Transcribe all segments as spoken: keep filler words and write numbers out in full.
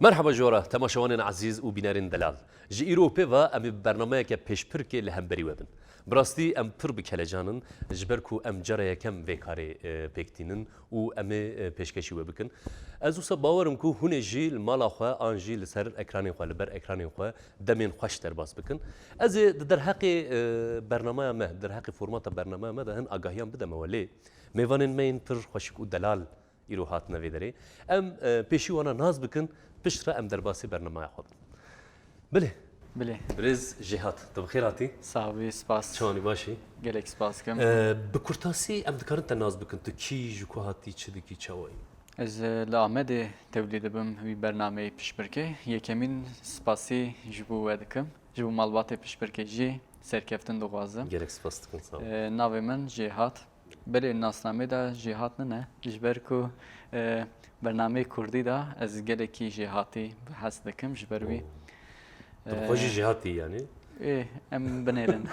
Merheba ji we re, temaşevanên ezîz û bînerên delal. Ji îro pê ve em ê bi bernameyeke pêşbirkê li hemberî we bin. Bi rastî em pir bi kelecan in, ji ber ku em cara yekem vê karê, e, pêk tînin û em ê, e, pêşkêşî we bikin. Ez wisa bawer im ku hûn ê jî li mala xwe an jî li ser ekranên xwe, li ber ekranên xwe demên xweş derbas bikin. Ez ê di derheqê, e, bernameya me, di derheqê formata bernameya me de hin agahiyan bideme we, lê mêvanên me yên pir xweşik û delal îro hatine vê derê. Em, e, pêşî wana nas bikin, piştre em derbasî bernameya xwe bin. Bilê. Bilê. Birêz Jêhat, tu bi xêr hatî? Sax bî, spas. Çawanî, baş î? Gelek spas dikim. E, bi kurtasî em dikarin te nas bikin, tu kî, ji ku hatî, çi dikî, çawa yî? Ez, e, li Amedê tevlî dibim vî bernameyê piştbirkê. Yekemîn spasî ji bo we dikim. Ji bo malbatê piştbirkê jî serkeftin dixwazim. Gelek spas dikim, sağ ol. E, navê min Jêhat. Belê, nasnamê de Jêhat nine. Ji ber ku, e, bernameyê kurdî de ez gelekî Jêhatî bi hez dikim. Ji ber wî, Oo. Tu bi xwe jî, e, Jêhatî yanî? Ê, em binêrin.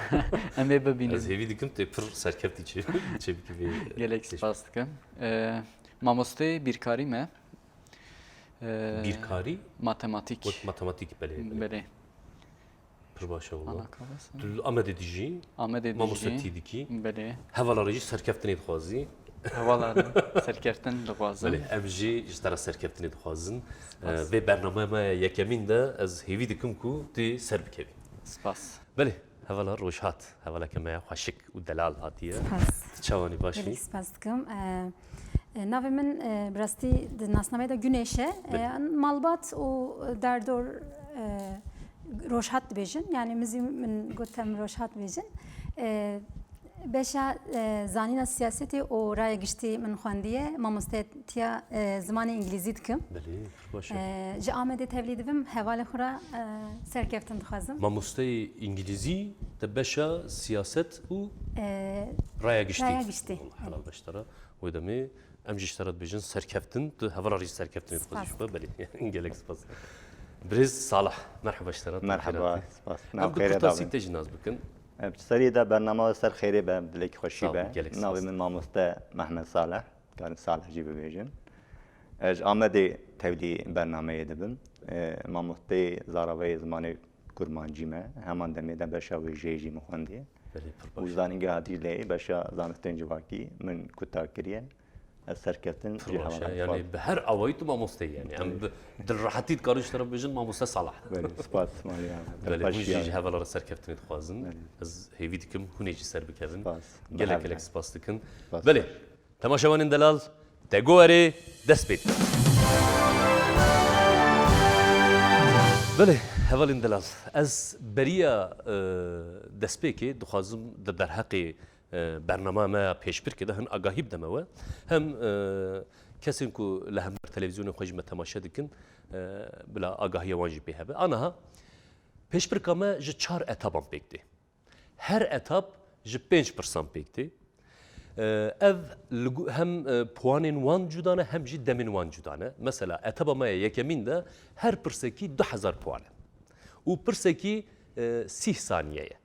Em ê bibînin. Ez hêvî dikim tu pir serkeftî çê, çêbikî vê. Gelek spas dikim. E, mamosteyê bîrkarî me. E, Bîrkarî? Matematîk. Wek matematîk, belê, belê. Belê. Pir baş e wela. Ana kavas. Tu li Amedê dijî? Amedê dijî. Mamoste tî dikî? Belê. Hevala re jî serkeftinê dixwazî? Hevala re serkeftin dixwazim. Belê, em jî ji te re serkeftinê dixwazin. Spas. Vê bernameya me yekemîn de ez hêvî dikim ku tu ser bikevî. Spas. Belê, hevala roj hat. Hevaleke me ya xweşik û delal hatiye. Spas. Tu çawanî, baş î? Gelek spas dikim. E, E, navê min, e, bi rastî di nasnameyê de Güneş e. Belê. E, malbat û derdor, e, rojhat dibêjin. Yani min zî, min got em rojhat dibêjin. E, beşa, e, zanîna siyasetê û raya giştî min xwendiye. Mamostetiya, e, zimanê îngilîzî dikim. Belê, baş e. E, ji Amedê tevlî dibim, hevalê xwe re, e, serkeftin dixwazim. Mamosteyê îngilîzî, te beşa siyaset û, e, raya giştî. Raya giştî. Allah helal beş te re. Wê demê em jî ji te re dibêjin serkeftin, tu hevala re jî serkeftinê dixwazî ji xwe. Spas. Belê, gelek spas. Birêz Salih, merheba ji te re, tu bi xêr hatî. Merheba, spas. Em bi kurtasî te jî nas bikin. Em ji serî de bernama we ser xêrê be, dilekî xweşî be. Sağ ol, gelek spas. Navê min mamoste Mehmet Salih, karin Salih jî bibêjin. Ez ji Amedê tevlî bernameyê dibim. E, mamosteyê zaravayê zimanê kurmancî me. Heman demê de beşa wêjeyê jî min xwendiye. Belê, pir baş. Û zanîngeha Dîcleyê beşa zanistên civakî min kuta kiriye. Ez serkeftin ji hevalan dixwazim. Pir baş e. Yani bi her awayî tu mamoste yî yani. Em bi dilrehetî dikarin ji te re bibêjin mamoste Salah. Belê, spas, malî ya. Belê, hûn jî ji hevala re serkeftinê dixwazin. Belê. Ez hêvî dikim hûn ê jî ser bikevin. Spas. Gelek gelek spas dikin. Spas. Belê. Temaşevanên delal, te go erê dest pê dikin. Belê, hevalên delal, ez beriya, e, destpêkê dixwazim di derheqê, e, bernama me ya pêşbirkê de hin agahî bideme we. Hem, e, kesên ku li hember televîzyonên xwe jî me temaşe dikin, e, bila agahiya wan jî pê hebe. Aniha pêşbirka me ji çar etaban pêk tê. Her etap ji pênc pirsan pêk tê. Ev li gu-, hem, e, puanên wan cuda ne, hem jî demên wan cuda ne. Mesela etaba me ya yekemîn de her pirsekî du hezar puan e. Û pirsekî, e, sîh saniye ye.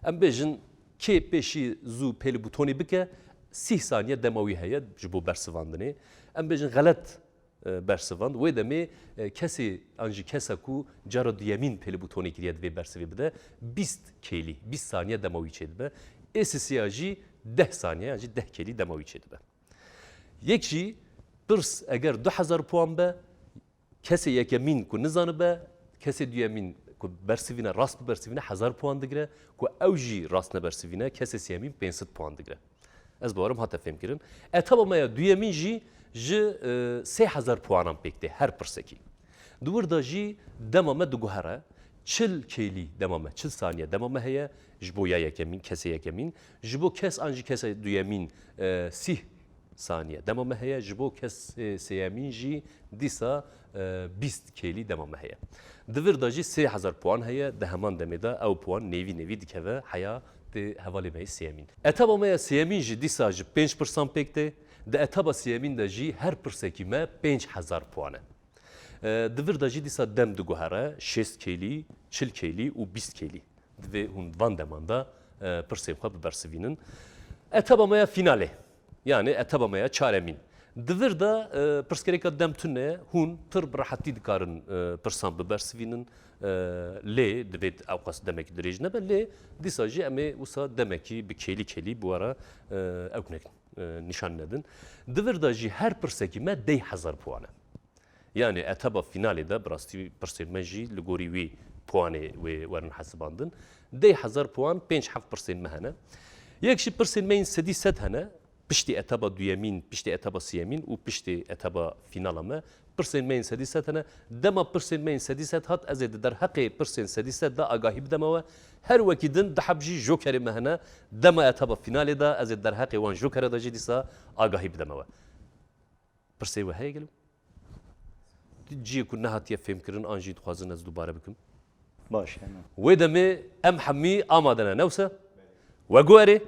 Em bêjin kê pêşî zû pêlî butonê bike, sîh saniye dema wî heye ji bo bersivandinê. Em bêjin xelet e, bersivand. Wê demê, e, kesê an jî kesa ku cara duyemîn pêlî butonê kiriye divê bersivê bide, bîst kêlî, bîst saniye dema wî çêdibe. Ê sisiya jî deh saniye an jî deh kêlî dema wî çêdibe. Yek jî pirs eger du hezar puan be, kesê yekemîn ku nizanibe, kesê duyemîn ku bersivîne, rast bibersivîne hezar puan digire, ku ew jî rast nebersivîne, kesê sêyemîn pênc sed puan digire. Ez bawerim hate fêmkirin. Etaba me ya duyemîn jî ji, e, sê hezar puanan pêk tê her pirsekî. Di wir de jî dema me diguhere, çil kêlî dema me, çil saniye dema me heye, ji bo ya yekemîn, kesê yekemîn, ji bo kes an jî kesê duyemîn, e, sîh saniye dema me heye, ji bo kesê sêyemîn jî dîsa, e, bîst kêlî dema me heye. Di vir de jî sê hezar puan heye, di heman demê de ew puan nêvî nêvî dikeve heya tê hevalê me yê sêyemîn. Etaba me ya sêyemîn jî dîsa ji pênc pirsan pêk tê. Di etaba sêyemîn de jî her pirsekî me pênc hezar puan e. E, di vir de jî dîsa dem diguhere, şêst kêlî, çil kêlî û bîst kêlî. Divê hûn van deman de, e, pirsên xwe bibersivînin. Etaba me ya fînalê, yanî etaba me ya çaremîn. Di vir de, e, pirsgirêka dem tune, hûn pir bi rehetî dikarin, e, pirsan bibersivînin, e, lê divêt ewqas demekî dirêj nebe, lê dîsa jî em ê wisa demekî bi kêlî kêlî bi we re, e, ewk nekin, e, nîşan nedin. Di vir de jî her pirsekî me deh hezar puan e. Yanî etaba fînalê de, bi rastî pirsên me jî li gorî wî puanê wê werin hesibandin. Deh hezar puan, pênc heft pirsên me hene. Yek jî pirsên me yên sedî sed hene. Piştî etaba duyemîn, piştî etaba siyemîn û piştî etaba fînala me, pirsên me yên sedî sed hene. Dema pirsên me yên sedî sed hat, ez ê di derheqê pirsên sedî sed de agahî bideme we. Her wekî din du heb jî jokerê me hene. Dema etaba fînalê de ez ê derheqê wan jokere de jî dîsa agahî bideme we. Pirsê we heye gelo? Ciyê ku nehatiye fêmkirin an jî dixwazin ez dubare bikim? Baş, hemen. Wê demê em hemî amade ne, ne wisa? We got erê?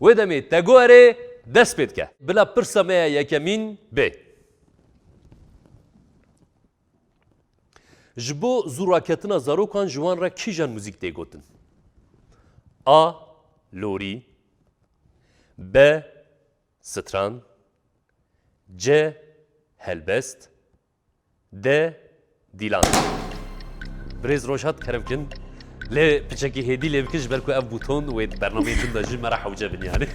Wê demê te got erê, dest pê dike. Bila pirsa me ya yekemîn bê. Ji bo zû raketina zarokan ji wan re kîjan muzîk tê gotin? A. Lorî. B. Stran. C. Helbest. D. Dîlan. Birêz Rojhat, kerem kin. Lê piçekî hêdî lê bikin, ji ber ku ev bûton wê di bernameyê din de jî me re hewce bin yanî.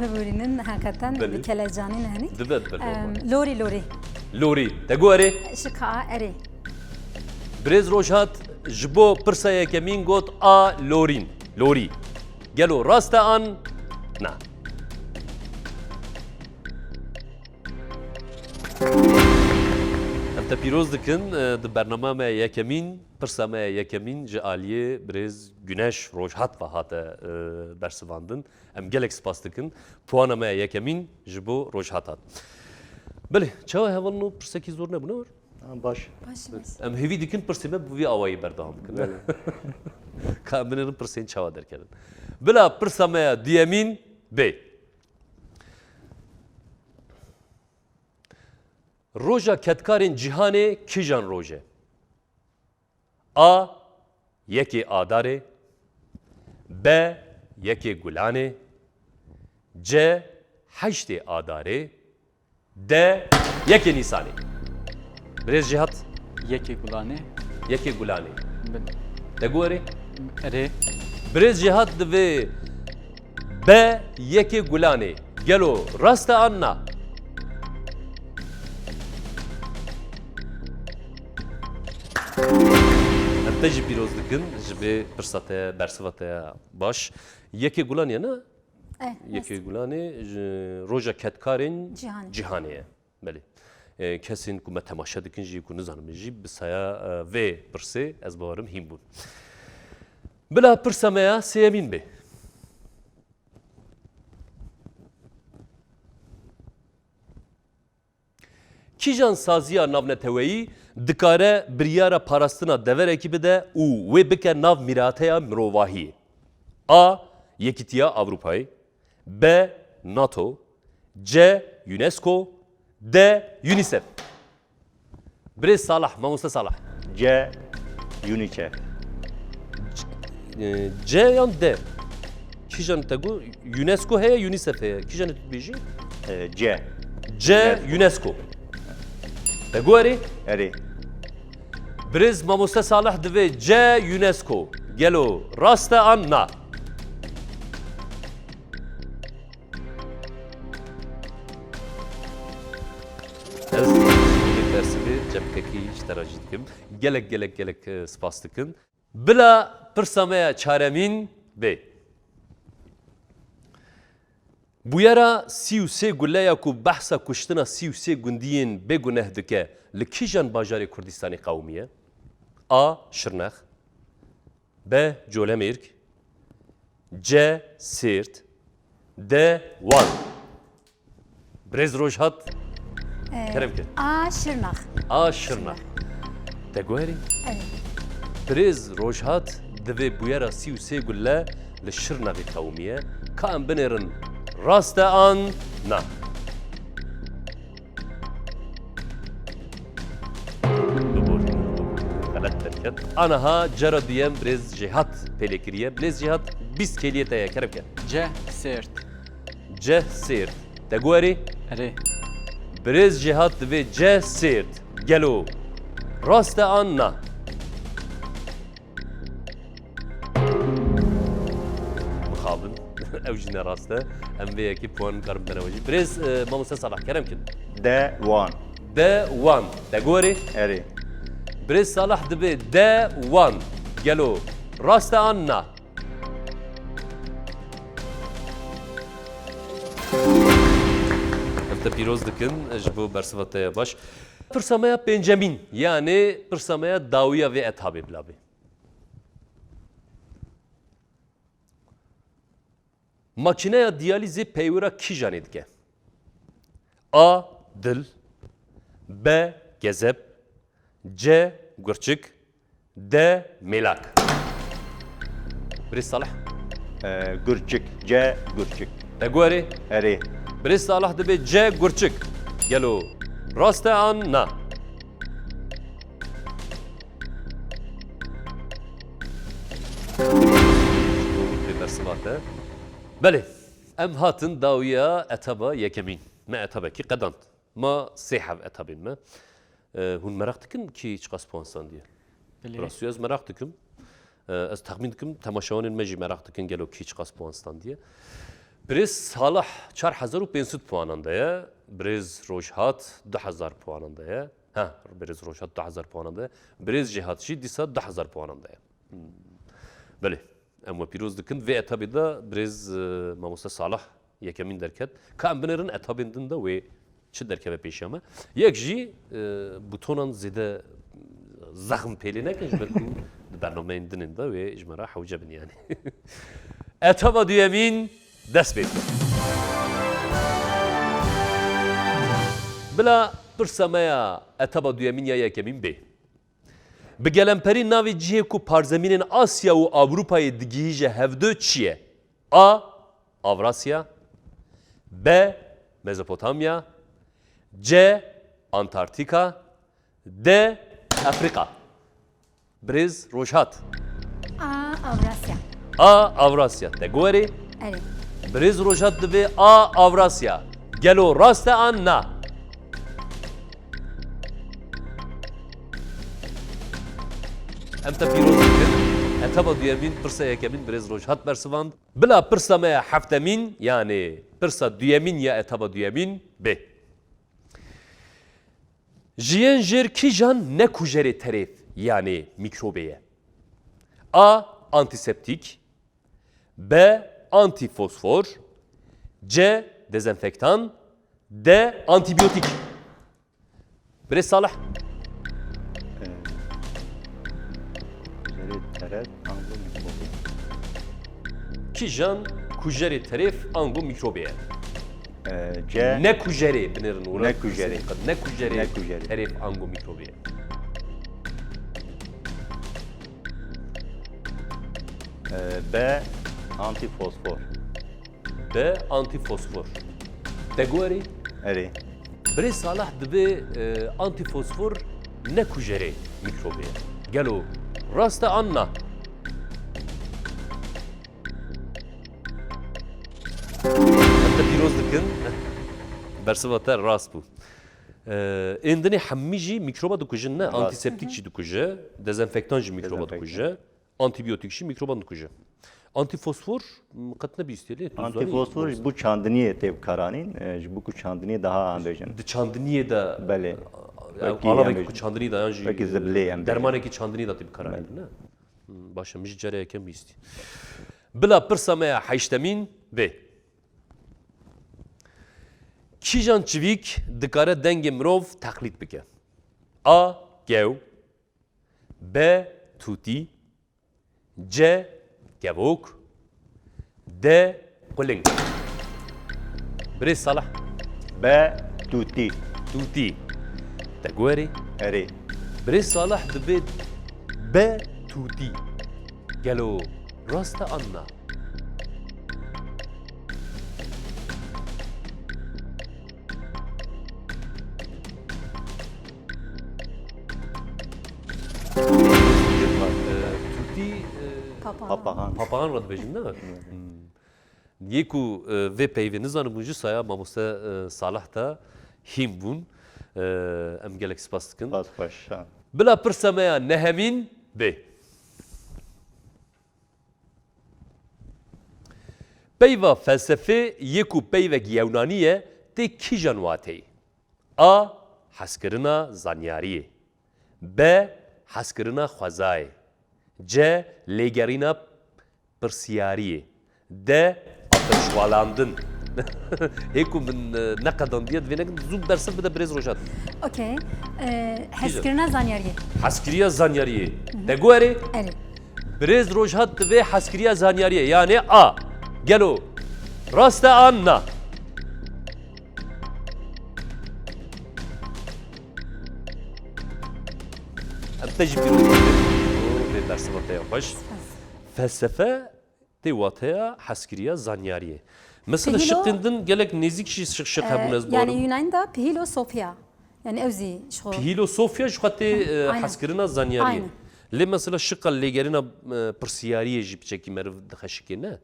Biborînin, heqeten Belê. Bi kelecanî ne henî. Dibe, dibe, normal. Em, lorî, lorî. Lorî. Te got erê? Şika erê. Birêz Rojhat ji bo pirsa yekemîn got A. Lorîn. Lorî. Gelo rast e an na? Em te pîroz dikin, e, di bernama me yekemîn, pirsa me yekemîn ji aliyê birêz Güneş Rojhat ve hate, e, bersivandin. Em gelek spas dikin. Puana me yekemîn ji bo Rojhat hat. Belê, çawa hevalno, pirsekî zor nebû, ne wir? Ha, baş. Baş e. Em hêvî dikin pirsê me bi vî awayî berdewam bikin. Belê. Ka em binêrin pirsên çawa derkevin. Bila pirsa me ya duyemîn bê. Roja kedkarên cîhanê kîjan roj e? A. Yekê Adarê. B. Yekê Gulanê. C. Heştê Adarê. D. Yekê Nîsanê. Birêz Cihat. Yekê Gulanê. Yekê Gulanê. Bin. Te got erê? Erê. Birêz Cihat divê B. Yekê Gulanê. Gelo rast e an na? Em te jî pîroz dikin ji vê pirsa te, bersiva te ya baş. Yekê Gulanê ne? Eh, Yekê rast. Gulanê ji roja kedkarên Cîhanê. Cîhanê ye. Belê. E, kesên ku me temaşe dikin jî, ku nizanim jî, bi saya, e, vê pirsê ez bawerim hîn bûn. Bila pirsa me ya sêyemîn bê. Kîjan saziya navneteweyî dikare biryara parastina deverekî bide û wê bike nav mîrateya mirovahiyê? A. Yekîtiya Ewropayê. B. NATO. C. UNESCO. D. UNICEF. Birêz Salah, mamoste Salah. C. UNICEF. E, C yan D? Kîjan te got? UNESCO heye, UNICEF heye. Kîjan tu dibêjî? E, C. C, UNESCO. UNESCO. Te got erê? Erê. Birêz mamoste Salah divê C, UNESCO. Gelo rast e an na? Ez dersivê cemkekî ji te re jî dikim. Gelek, gelek, gelek, e, spas dikim. Bila pirsa me ya çaremîn bê. Bûyera sî û sê guleya ku behsa kuştina sî û sê gundiyên bêguneh dike, li kîjan bajarê Kurdistanê qewimiye? A. Şirnex. B. Colemêrg. C. Sêrt. D. Wan. Birêz Rojhat, Ee, kerem kir. A. Şirnax. A. Şirnax. Te got erê? Evet. Birêz Rojhat divê bûyera sî û sê gulle li Şirnaxê qewimiye. Ka em binêrin rast e an na? Xelet derket. Aniha cara duyem birêz Jêhat pêlê kiriye. Birêz Jêhat, bîst kêliyê te ye, kerem ke. C. Sêrt. C. Sêrt. Te got erê? Erê. Birêz Cihat dibê C Sêrt. Gelo rast e an na? Mixabin. Ew jî ne rast e. Em vê yekê puan karin bidene we jî. Birêz, e, mamoste Salah, kerem kin. De Wan. De Wan. Te gorê? Erê. Birêz Salah dibê De Wan. Gelo rast e an na? Em te pîroz dikin ji bo bersiva te ya baş. Pirsa me ya pêncemîn, yanê pirsa me ya dawiya vê etabê bila bê. Makîneya diyalîzê peywira kîjanê dike? A. Dil. B. Gezeb. C. Gurçik. D. Mêlak. Birêz Salih. E, Gurçik. C. Gurçik. Te guherê? Erê. Birêz Salih dibê C. Gurçik. Gelo rast e an na? Pê bersiva te. Belê, em hatin dawiya etaba yekemîn. Me etabekî qedand. Ma sê heb etabên me. E, hûn meraq dikin kî çiqas puan standiye? Belê. Rastî ez meraq dikim. E, ez texmîn dikim, temaşevanên me jî meraq dikin gelo kî çiqas puan standiye. Birêz Salih çar hezar û pênc sed puanan de ye. Birêz Rojhat du hezar puanan de ye. Ha, Birêz Rojhat du hezar puanan de ye. Birêz Cihat jî dîsa du hezar puanan de ye. Hmm. Belê. Em we pîroz dikin. Vê etabê de birêz, e, mamoste Salah yekemîn derket. Ka em binêrin etabên din de wê çi derkeve pêşiya me. Yek jî, e, butonan zêde zexm pêlê nekin, ji ber ku di bernameyên din de wê ji me re hewce bin yanî. Etaba duyemîn dest pê bike. Bila pirsa me ya etaba duyemîn ya yekemîn bê. Bi gelemperî navê cihê ku parzemînên Asya û Ewropayê digihîje hevdu çi ye? A. Avrasya. B. Mezopotamya. C. Antarktika. D. Afrîka. Birêz Rojhat. A. Avrasya. A. Avrasya. Te guherê? Erê. Birêz Rojhat dibê A. Avrasya. Gelo rast e an na? Em te pîroz dikin. Etaba duyemîn, pirsa yekemîn birêz Rojhat bersivand. Bila pirsa me ya heftemîn, yanê pirsa duyemîn ya etaba duyemîn bê. Ji yên jêr kîjan nekujerê terêf, yanê mîkrobê ye? A. Antîseptîk. B. Antîfosfor. C. Dezenfektan. D. Antîbiyotîk. Birêz Salih. Kujerê terêf ango mîkrobê. Kîjan kujerê terêf ango mîkrobê ye? E, C. Nekujerê binêrin wira. Nekujerê. Nekujerê. Nekujerê. Terêf ango mîkrobê ye. E, B. Antîfosfor. B. Antîfosfor. Te guherî? Erê. Birêz Salih dibê, e, antîfosfor nekujerê mîkrobê ye. Gelo rast e an na? Em te pîroz dikin. Bersiva te rast bû. E, ên dinê hemî jî mîkroba dikujin, ne? Rast. Antîseptîk jî dikuje, dezenfektan jî mîkroba Dezenfektan. Dikuje, antîbiyotîk jî mîkroban dikuje. Antîfosfor, m, qet nebîstiye lê, tu zanî? Antîfosfor ji bo çandiniyê tê bikaranîn, e, ji bo ku çandiniyê daha em bêjin. Di çandiniyê de, Belê. e, Belkî alavekî em ku çandinî de yan jî, belkî zibilê em dermanekî çandinî de tê bikaranîn, ne? Hmm, baş e, min jî careke bîstî. Bila pirsa me ya heştemîn bê. Kîjan çivîk dikare dengê mirov teqlîd bike? A. Kew. B. Tûtî. C. Kevok. D. Quling. Birêz Salih. B. Tûtî. Tûtî. Te guherî? Erê. Birêz Salih dibê B. Tûtî. Gelo rast e an na? Ee, Tûtî, e, Papağan. Papağan. Papağan re dibêjin, ne? Hmm. Yê ku, e, vê peyvê nizanibûn jî saya mamoste, e, Salih de hîn bûn. E, em gelek spas dikin. Spas xweş. Ha. Bila pirsa me ya nehemîn bê. Peyva felsefê yê ku peyvek yewnanî ye, tê kîjan wateyê? A. Hezkirina zanyariyê. B. Hezkirina xwezayê. C. Lêgerîna pirsiyariyê. D. Aqilşixulandin. Hê ku min, e, neqedandiye, divê nekin zû bersiv bide birêz Rojhat. Okey. E, hezkirina zanyariyê. Hezkiriya zanyariyê. Te guherê? Erê. Birêz Rojhat divê hezkiriya zanyariyê. Yani A. Gelo rast e an na? Em te jî pîroz dikin. Vê bersiva te ya xweş. Felsefe tê wateya hezkiriya zanyariyê. Mesela Pihilo- şiqên din gelek nêzîk jî şiq, şiq hebûn ez Yani bawerim. Yunanî de pihilo sophia. Yani ew zî ji xwe. Pihilo sophia ji xwe tê, e, Aynen. hezkirina zanyariyê. Aynen. Lê mesela şiqa lêgerîna, e, pirsiyariyê jî piçekî meriv dixe şikê, ne?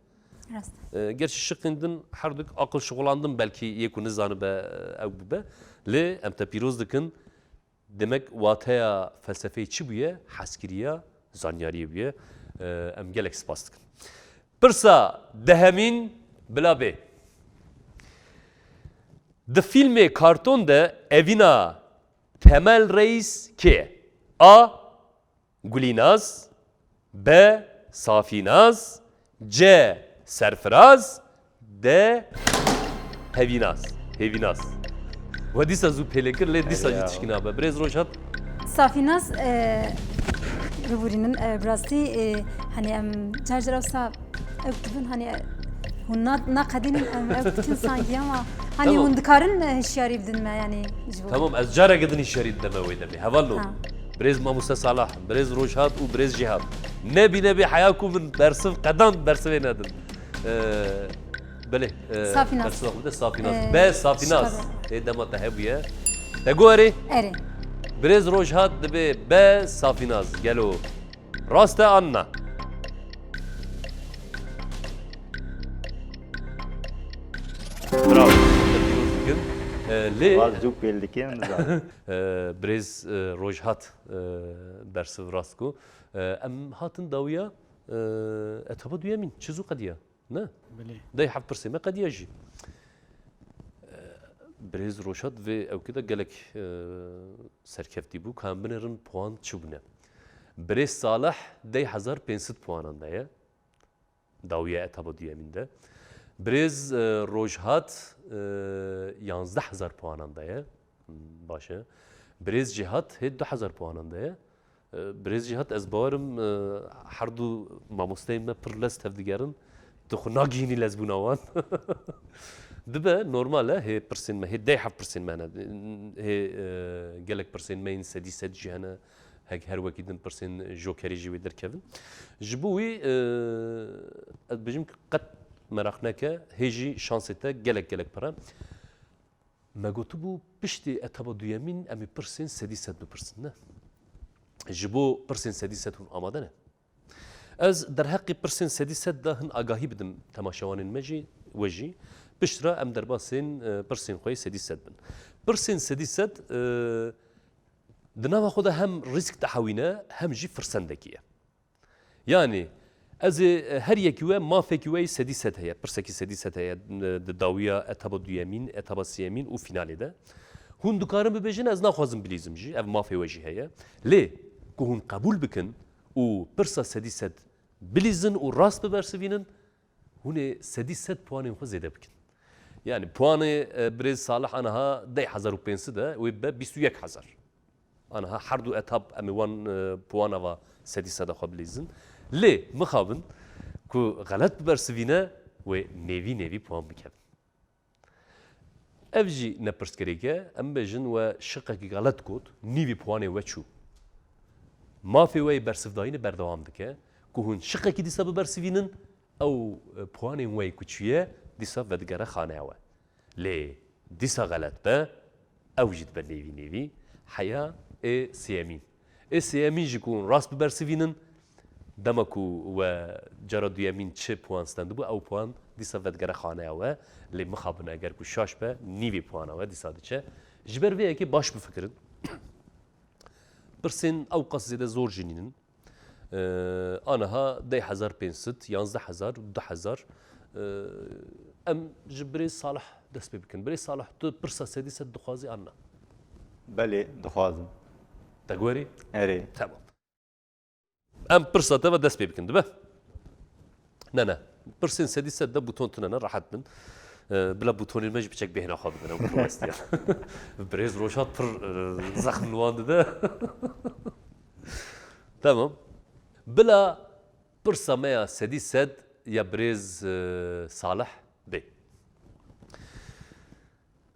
Rast. E, gerçi şiqên din her du aqilşixulandin belkî yê ku nizanibe, e, ew bibe. Lê em te pîroz dikin. Demek wateya felsefeyê çi bûye? Hezkiriya zanyariyê bûye. E, em gelek spas dikin. Pirsa dehemîn bila bê. Di fîlmê karton de evîna Temel Reis kê ye? A. Gulînaz. B. Safînaz. C. Serfiraz. D. Hevînaz. Hêvînaz. We dîsa zû pêlê kir, lê dîsa jî Ya. tişkî nabe. Birêz Rojhat. Safînaz, e, biborînin, e, bi rastî, e, hani em car car wisa ew dibin, hani, e, hûn na-, naqedînin, em ew dikin sanki ama, hani, Tamam. Hûn dikarin, e, hişyarî bidin me, yani, ji bo. Tamam, ez careke din hişyarî dideme wê demê. Hevalno. Ha. Birêz mamoste Salih, birêz Rojhat û birêz Cihat. Nebî nebî heya ku min bersiv qedan bersivê nedin. Ee, belê. E, Safînaz. Bersiva xwe bide Safînaz. Ee, B. Safînaz. şikare. Ê dema te hebûye. Te guherê? Erê. Birêz Rojhat dibê B. Safînaz. Gelo rast e an na? Bravo. Te pîroz dikin. E, lê Vaz zû pêl dikin, nizanim. E, birêz, e, Rojhat, e, bersiv rast ku. E, em hatin dawiya, e, etapa duyemîn. Çi zû qediya? Ne? Belê. Dey heft pirsê me qediya jî. E, birêz Rojhat vê ewkê de gelek, e, serkeftî bû. Ka em binêrin puan çi bûne? Birêz Salih dey hezar pênc sed puanan de ye. Dawiya etaba duyemîn de. Birêz, e, Rojhat, e, yanzdeh hezar puanan de ye. Hmm, baş e. Birêz Cihat hê du hezar puanan de ye. E, Birêz Cihat, ez bawerim, e, her du mamosteyên me pir lez tevdigerin. Tu xwe nagihînî lezbûna wan. Dibe, normal e, hê pirsên me, hê dey heft pirsên me hene. Hê, e, gelek pirsên me yên sedî sed jî hene. Hek her wekî din pirsên jokerî jî wê derkevin. Ji bo wî, e, ez dibêjim ku qet meraq neke, hê jî şansê te gelek gelek pir e. Me gotibû piştî etaba duyemîn em ê pirsên sedî sed bipirsin, ne? Ji bo pirsên sedî sed hûn amade ne? Ez derheqê pirsên sedî sed de hin agahî bidim temaşevanên me jî, we jî. Piştre em derbasên, e, pirsên xwe yê sedî sed bin. Pirsên sedî sed, e, di nava xwe de hem rîsk dihewîne, hem jî firsendekî ye. Yanî, ez ê, e, her yekî we mafekî we yê sedî sed heye, pirsekî sedî sed heye, e, di dawiya etaba duyemîn, etaba sêyemîn û fînalê de. Hûn dikarin bibêjin, ez naxwazim bilîzim jî, ev mafê we jî heye. Lê ku hûn qebûl bikin û pirsa sedî sed bilîzin û rast bibersivînin, hûn ê sedî sed puanên xwe zêde bikin. Yanî puanê, e, birêz Salih aniha dey hezar û pênc sed e, wê be bîst û yek hezar. Aniha her du etap em ê wan, e, puana va sedî seda xwe bilîzin. Lê mixabin ku xelet bibersivîne, wê nêvî nêvî puan bikevin. Ev jî ne pirsgirêk e, em bêjin we şiqekî xelet got, nîvî puanê we çû. Mafê we yê bersivdayînê berdewam dike, ku hûn şiqekî dîsa bibersivînin, ew, e, puanên we yê ku çûye, dîsa vedigere xaneya we. Lê dîsa xelet be, ew jî dibe nêvî nêvî, heya ê sêyemîn. Ê sêyemîn jî ku hûn rast bibersivînin, Dema ku we cara duyemîn çi puan stendibû, ew puan dîsa vedigere xaneya we, lê mixabin eger ku şaş be, nîvê puana we dîsa diçe. Ji ber vê yekê baş bifikirin. Pirsên ew qas zêde zor jî nînin. Ee, aniha deh hezar pênc sed, yanzdeh hezar, du hezar. Ee, em ji birêz Salih dest pê bikin. Birêz Salih, tu pirsa sedî sed dixwazî an na? Belê, dixwazim. Te gorî? Erê. Tamam. Em pirsa te ve dest pê bikin, dibe? Ne, ne. Pirsên sedî sed de buton tune ne, rehet bin. Ee, bila butonên me jî piçek bêhna xwe bidin, ew pir westiya. Birêz Rojhat pir, e, zexm li wan dide. Tamam. Bila pirsa me ya sedî sed ya birêz, e, Salih bê.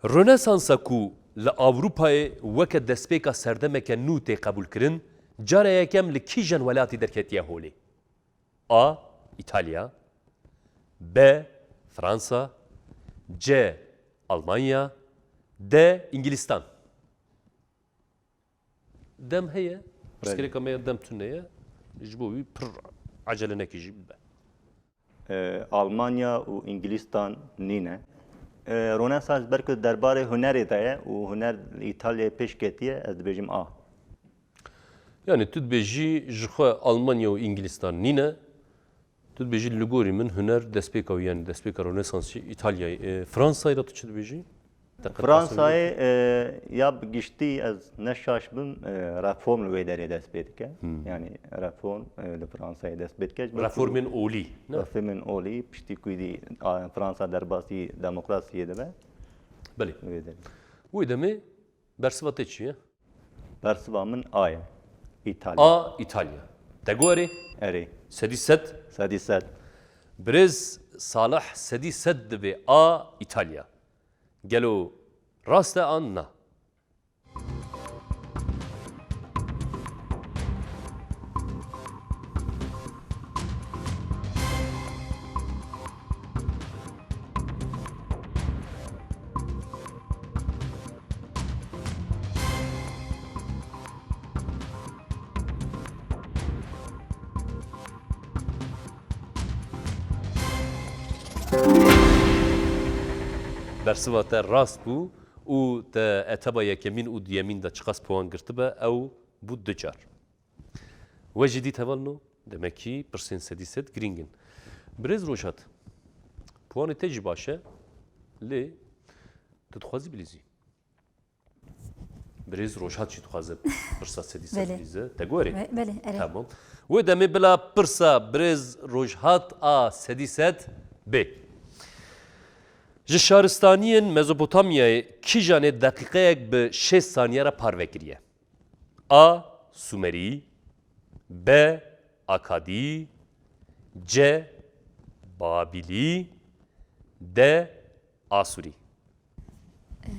Rönesansa ku li Ewropayê weke destpêka serdemeke nû tê qebûlkirin, cara yekem li kîjan welatî derketiye holê? A. Îtalya. B. Fransa. C. Almanya. D. Îngilîstan. Dem heye. Belê. Pirsgirêka me ya dem tune ye. Ji bo wî pir ecele nekî jî bibe. Ee, Almanya û Îngilîstan nîne. Ee, Rönesans belkî derbarê hunerê de ye û huner li Îtalyayê pêş ketiye, ez dibêjim A. Yani tu dibêjî ji xwe Almanya û Îngilîstan nîne. Tu dibêjî li gorî min huner destpêka wî, yani destpêka Rönesansê Îtalyayê, e, Fransayê de tu çi dibêjî? Te qet Fransayê, e, ya bi giştî ez ne şaş bim, e, reform li wê derê dest pê dike. Hmm. Yani reform, e, li Fransayê dest pê dike. Reformên olî, ne? Reformên olî, piştî ku dî, a, Fransa derbasî demokrasiyê dibe. Belê. Li wê derê. Wê demê bersiva te çi ye? Bersiva min A ye. Îtalya. A, Îtalya. Te gorî? Erê. Sedî sed? Sedî sed. Birêz Salih, sedî sed dibe A, Îtalya. Gelo rast e an na? Bersiva te rast bû û te etaba yekemîn û duyemîn de çiqas puan girtibe, ew bû du car. We jî dît hevalno, demekî pirsên sedî sed girîng in. Birêz Rojhat, puanê te jî baş e, lê tu dixwazî bilîzî? Birêz Rojhat jî dixwaze pirsa sedî sed Belê. bilîze. Te gorî? Be-, belê, erê. Tamam. Wê demê bila pirsa birêz Rojhat a sedî sed bê. Ji şaristaniyên Mezopotamyayê kîjanê deqîqeyek bi şêst saniye re parve kiriye? A. Sumerî. B. Akadî. C. Babîlî. D. Asûrî. Ee,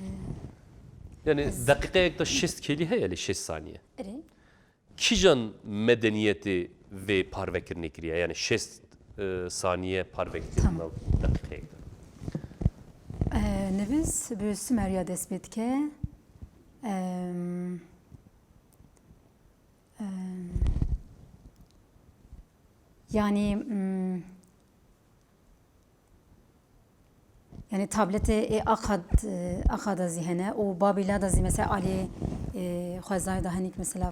Yani ez deqîqeyek de şêst kêlî heye lê şêst saniye. Erê. Kîjan medeniyetê vê parvekirinê kiriye? Yani şêst, e, saniye parve kiriye Tamam. nav deqîqeyek de. Ee, nivîs bi Sumeriya dest pê dike. Em, em, yani, mm, yani tabletê ê Akad, e, Akada zî hene û Babîla da zî mesela alî, e, xwezayê da henîk mesela,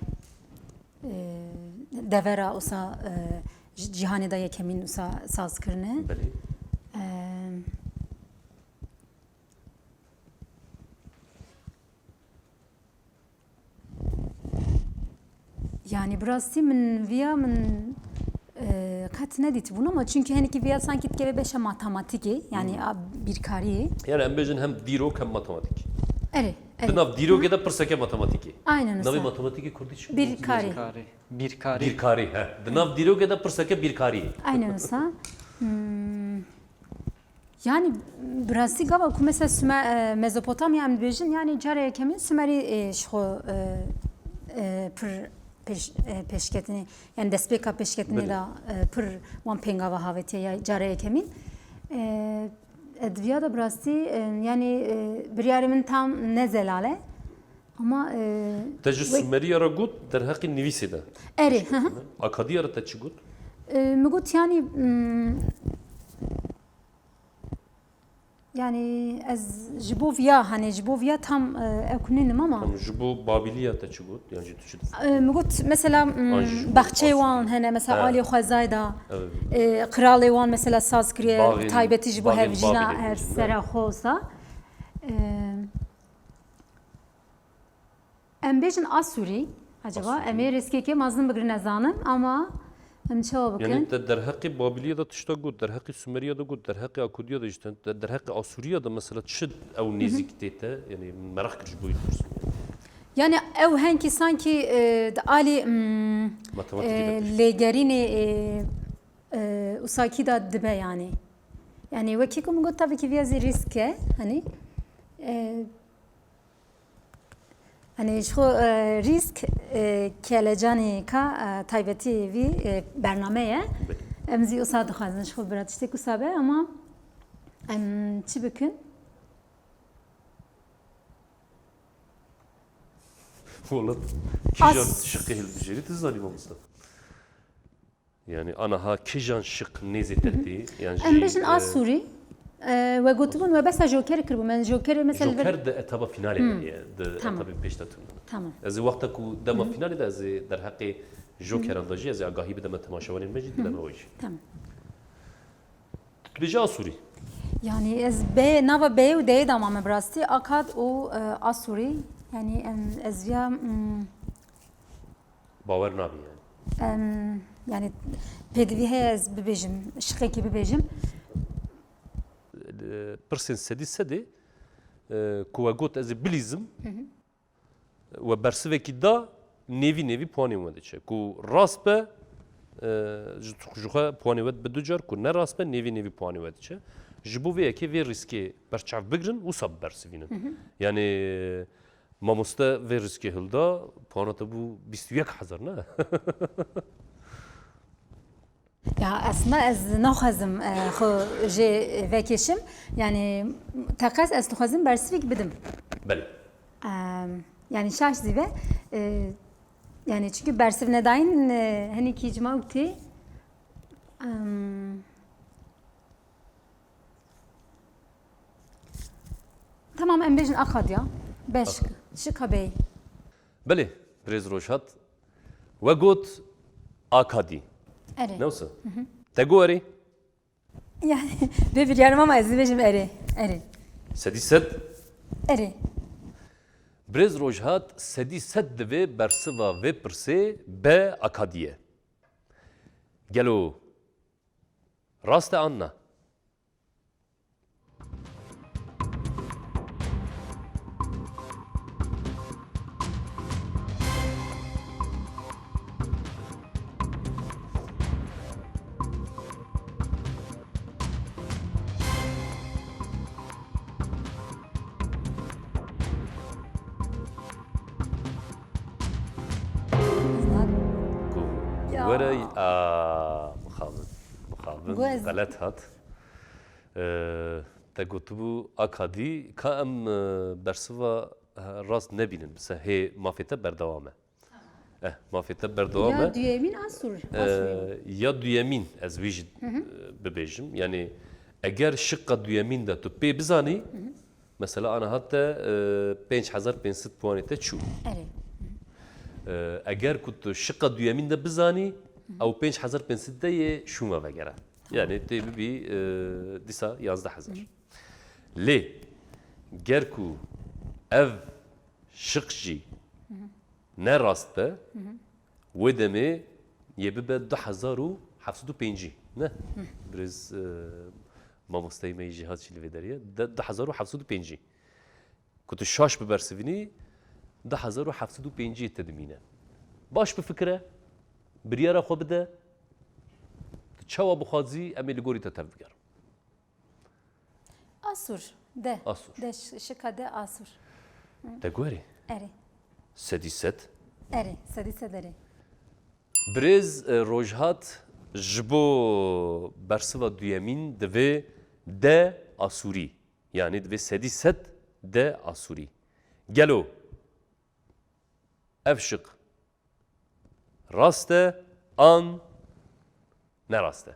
e, devera usa, e, ji-, cîhanê da yekemîn usa saz kirine. Belê. Em, Yani bi rastî min viya min, e, qet nedîtibûn ama çünkü henekî viya sankî dikeve beşa matematîkê, yani Hmm. a, bîrkariyê. Yani em bêjin hem dîrok hem matematîk. Erê, erê. Di nav dîrokê de pirseke matematîkê. Aynen Navê öyle. matematîkê kurdî çi? Bîrkarî. Bîrkarî. Bîrkarî. Bîrkarî, he. Di nav dîrokê de pirseke bîrkarî. Aynen öyle. Hmm. Yani bi rastî gava ku mesela Sümer, e, Mezopotamya em dibêjin, yani cara yekemîn Sumerî, e, ji xwe, e, e, pir pêş, e, pêşketinê, yani destpêka pêşketinê Belê. da, e, pir wan pêngava havetiye ya cara yekemîn. E, edebiyata bi rastî, e, yani, e, biryarê min tam ne zelal e. Ama, e, Te ji wek- Sumeriya re got derheqê nivîsê de. Erê, hı hı. Akadiya re te çi got? E, min got, yanî, mm, yanî ez ji bo viya, hani ji bo viya tam, e, ew ku nînim ama. Tamam, ji bo Babîliya te çi got? Yan jî tu çi dixwînî? E, min got, mesela, mm, An ji bo baxçeyê wan Asûrî. Hene, mesela, He. Aliyê xwezayê de, Evet. e, qiralê wan, mesela, saz kiriye, Baxên, taybetî ji bo baxên hevjîna Babîlê hevsera xwe wisa. E, Em bêjin Asûrî, acaba? Asûrî. Em ê rêzkekê mezin bigrin, ez zanim, ama em çawa bikin? Yanî te derheqê Babîliyê de tişta got, derheqê Sumeriya de got, derheqê Akûdiya de jî te, de-, derheqê Asûriya de mesela çi ew Hı hı. nêzîk tê te? Yanî min meraq kir ji bo wî dipirsim. Yanî ew henkî sankî, e, di alî, mm, Matematîkê de e, tişt. lêgerînê, e, e, usakî de dibe yanî. Yanî wekî ku min got, tabii ki vîya zî rîsk e, hani, e, Hani ji xwe, e, rîsk, e, kelecanê ka, e, taybetî vî, e, bername ye. Belê. Em zî wisa dixwazin ji xwe bira tiştek wisa be, ama em çi bikin? Wala As- kîjan şiqê hilbijêrî tu zanî mamoste? Yani anaha kîjan şiq nêzî te tê, yan jî, Em bêjin e, Asûrî, e, we gotibûn we besa Jokerê kiribû. Me Jokerê mesela li vir Joker di etaba finalê de Hmm. ye, di Tamam. etabê pêş de tune. Tamam. Ez ê wexta ku dema Hı hı. finalê de ez ê derheqê Jokeran de jî ez ê agahî bideme temaşevanên me jî, Hı hı. dideme we jî. Tamam. Tu dibêjî Asûrî? Yani ez bê, nava bê û deyê dama me bi rastî, Akad û, e, Asûrî. Yani em, ez viya, mm, Bawer nabî yani. Em, yani pêdivî heye ez bibêjim, şiqekî bibêjim. Pirsên sedî sedê, e, ku we got ez ê bilîzim, Hı hı. we bersivekî da, nêvî nêvî puanên we diçe. Ku rast be, e, ji, ji xwe puanê we dibe du car, ku ne rast be, nêvî nêvî puanê we diçe. Ji bo vê yekê vê rîskê berçav bigrin, wisa bibersivînin. Hı hı. Yani, Mamoste vê rîskê hilda, puana te bû bîst û yek hezar, ne? Ya, aslında ez naxwazim, e, xwe jê vekêşim. Yani, teqez ez dixwazim bersivek bidim. Belê. Em, yani, şaş zî be. E, yani, çünkü bersiv nedayîn, e, henî kî cima û tê. Em, Tamam, em bêjin Akad ya. Beş. Akad. Şika bey. Belê, birêz Rojhat. We got Akadî. Erê. Ne wisa? Hı hı. Te got erê? Yani, bê biryar mam, ama ez dibêjim erê. Erê. Sedî sed? Erê. Birêz Rojhat, sedî sed divê bersiva vê pirsê be Akadî ye. Gelo rast e an na? Ku Ya. were, a, mixabin. Mixabin, Gu ez xelet hat. E, te gotibû Akadî, ka em, e, bersiva, e, rast nebînin, bi se hê mafê te berdewam e. Eh, mafê te berdewam e. Ya duyemîn Asûr, E, Asûrî. ya duyemîn ez wî jî, Hı hı. e, bibêjim. Yani eger şiqa duyemîn de tu pê bizanî, Hı hı. mesela aniha te, e, pênc hezar pênc sed puanê te çû. Erê. E, eger ku tu şiqa duyemîn de bizanî, Hı hı. ew pênc hezar pênc sed de yê şûn ve vegere. Tamam. Yani tê bibî, e, dîsa yazdeh hezar. Hı hı. Lê ger ku ev şiq jî Hı hı. ne rast be, Hı hı. wê demê yê bibe du hezar û heft sed û pêncî. Ne? Hı. Birêz, e, mamosteyê me yî jî hat jî li vê derê ye. De-, du hezar û heft sed û pêncî. Ku tu şaş bibersivînî, du hezar û heft sed û pêncî te dimîne. Baş bifikire, biryara xwe bide, tu çawa bixwazî, em ê li gorî te tev bigerin. Asûr, de. Asûr. De ş-, şika de Asûr. Te gorî? Erê. Sedî sed? Erê, sedî sed erê. Birêz, e, Rojhat ji bo bersiva duyemîn divê de Asûrî. Yanî divê sedî sed de Asûrî. Gelo ev şiq rast e an Ne rast e.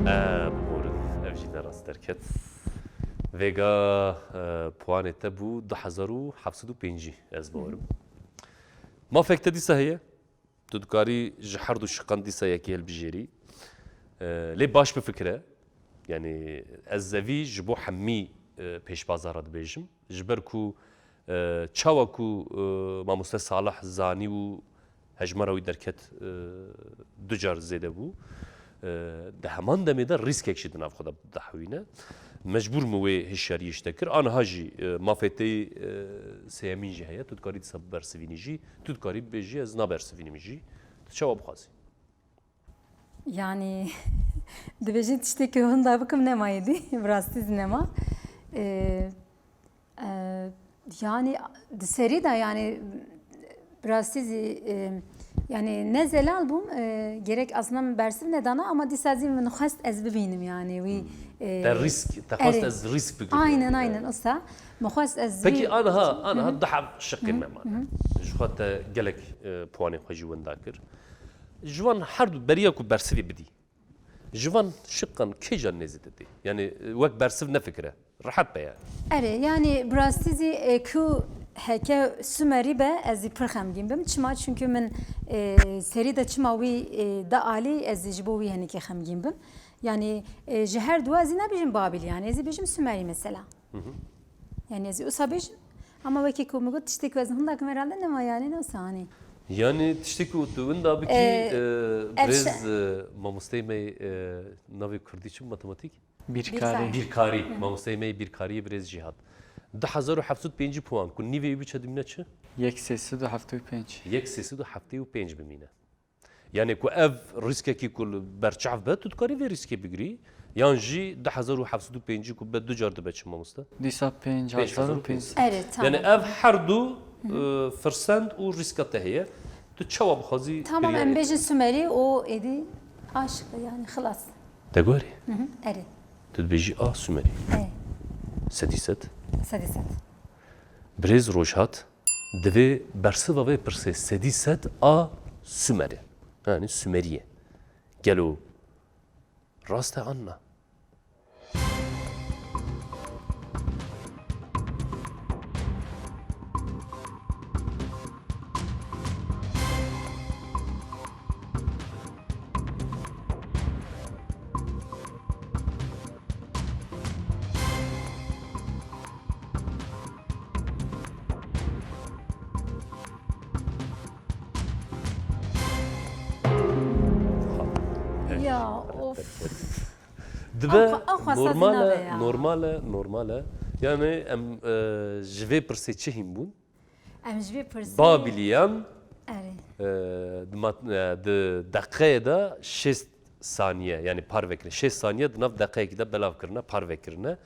Em borin, ev jî ne rast derket. Vêga, e, puanê te bû du hezar û heft sed û pêncî, ez bawerim. Mafek te dîsa heye? Tu dikarî ji her du şiqan dîsa yekê hilbijêrî. E, lê baş bifikire. Yanî ez zevî ji bo hemî, e, pêşbaza re dibêjim. Ji ber ku, e, çawa ku, e, mamoste Salih zanî û hejmara wî derket, e, du car zêde bû. E, di heman demê de rîskek jî di nav xwe de dihewîne. Mecbûr min wê hişyariyê ji te kir. Aniha jî, e, mafê te yê, e, sêyemîn jî heye. Tu dikarî dîsa bibersivînî jî. Tu dikarî bibêjî ez nabersivînim jî. Tu çawa bixwazî? Yanî dibêjin tiştekî winda bikim nema êdî, bi rastî zî nema. E, e, yanî di serî de yanî bi rastî zî, e, yanî ne zelal bûm, e, gerek aslında min bersiv nedana ama dîsa zî min xwest ez bibînim yanî wî, e, Te rîsk, te xwest ez rîsk bigrim. Aynen, aynen, usa. Min xwest ez wî Pekî aniha, aniha du heb şiqên me mane. Ji xwe te gelek, e, puanê xwe jî winda kir. Ji van her du beriya ku bersivê bidî. Ji van şiqan kê can nêzî didî? Yanî, e, wek bersiv nefikire. Rehet be yani. Erê, yanî bi rastî zî, e, ku heke Sumerî be, ez zî pir xemgîn bim. Çima? Çimkî min, e, serî de çima wî, e, da alî, ez zî ji bo wî henekê xemgîn bim. Yanî, e, ji her dua zî nebêjim Babilî, yanî ez zî bêjim Sumerî mesela. Yanî ez zî usa bêjim. Ama wekî ku min got tiştê ku ez hinda kim herhalde nema yanî ne usa hanî. Yanî tiştê ku tu winda bikî, e, e, ev birêz, şe- e, mamosteyê me, e, navê kurdî çi bû, matematîk? Bîrkarî. Bîrkarî. Mamosteyê me yê bîrkariyê birêz Cîhat. Du hezar û heft sed û pêncî puan ku nîvê wî biçe dimîne çi? Yek sê sed û heftê û pênc. Yek sê sed û heftê û pênc bimîne. Yanî ku ev rîskekî ku li ber çav be, tu dikarî vê rîskê bigirî. Yan jî du hezar û heft sed û pêncî ku be du car dibe çi mamoste? Dîsa pênc hezar û pênc sed. Erê, tamam. Yanî ev her du, e, firsend û rîska te heye. Tu çawa bixwazî. Tamam, em bêjin Sumerî û êdî aşiqe yanî xilas. Te guherî? Erê. Tu dibêjî a Sumerî. Erê. Sedî sed. Sedî sed. Birêz Rojhat, divê bersiva vê pirsê sedî sed a Sumerê. Yanî Sumerî ye. Gelo rast e an na? Ya, of. Dibe normal e, normal e, normal e. Yani em, e, ji vê pirsê çi hîn bûn? Em ji vê pirsê Babilîyan, erê, e, di mat-, e, di deqeyê de şêst saniye, yani parve kirine. Şêst saniye di nav deqeyekî de belav kirine, parve kirine.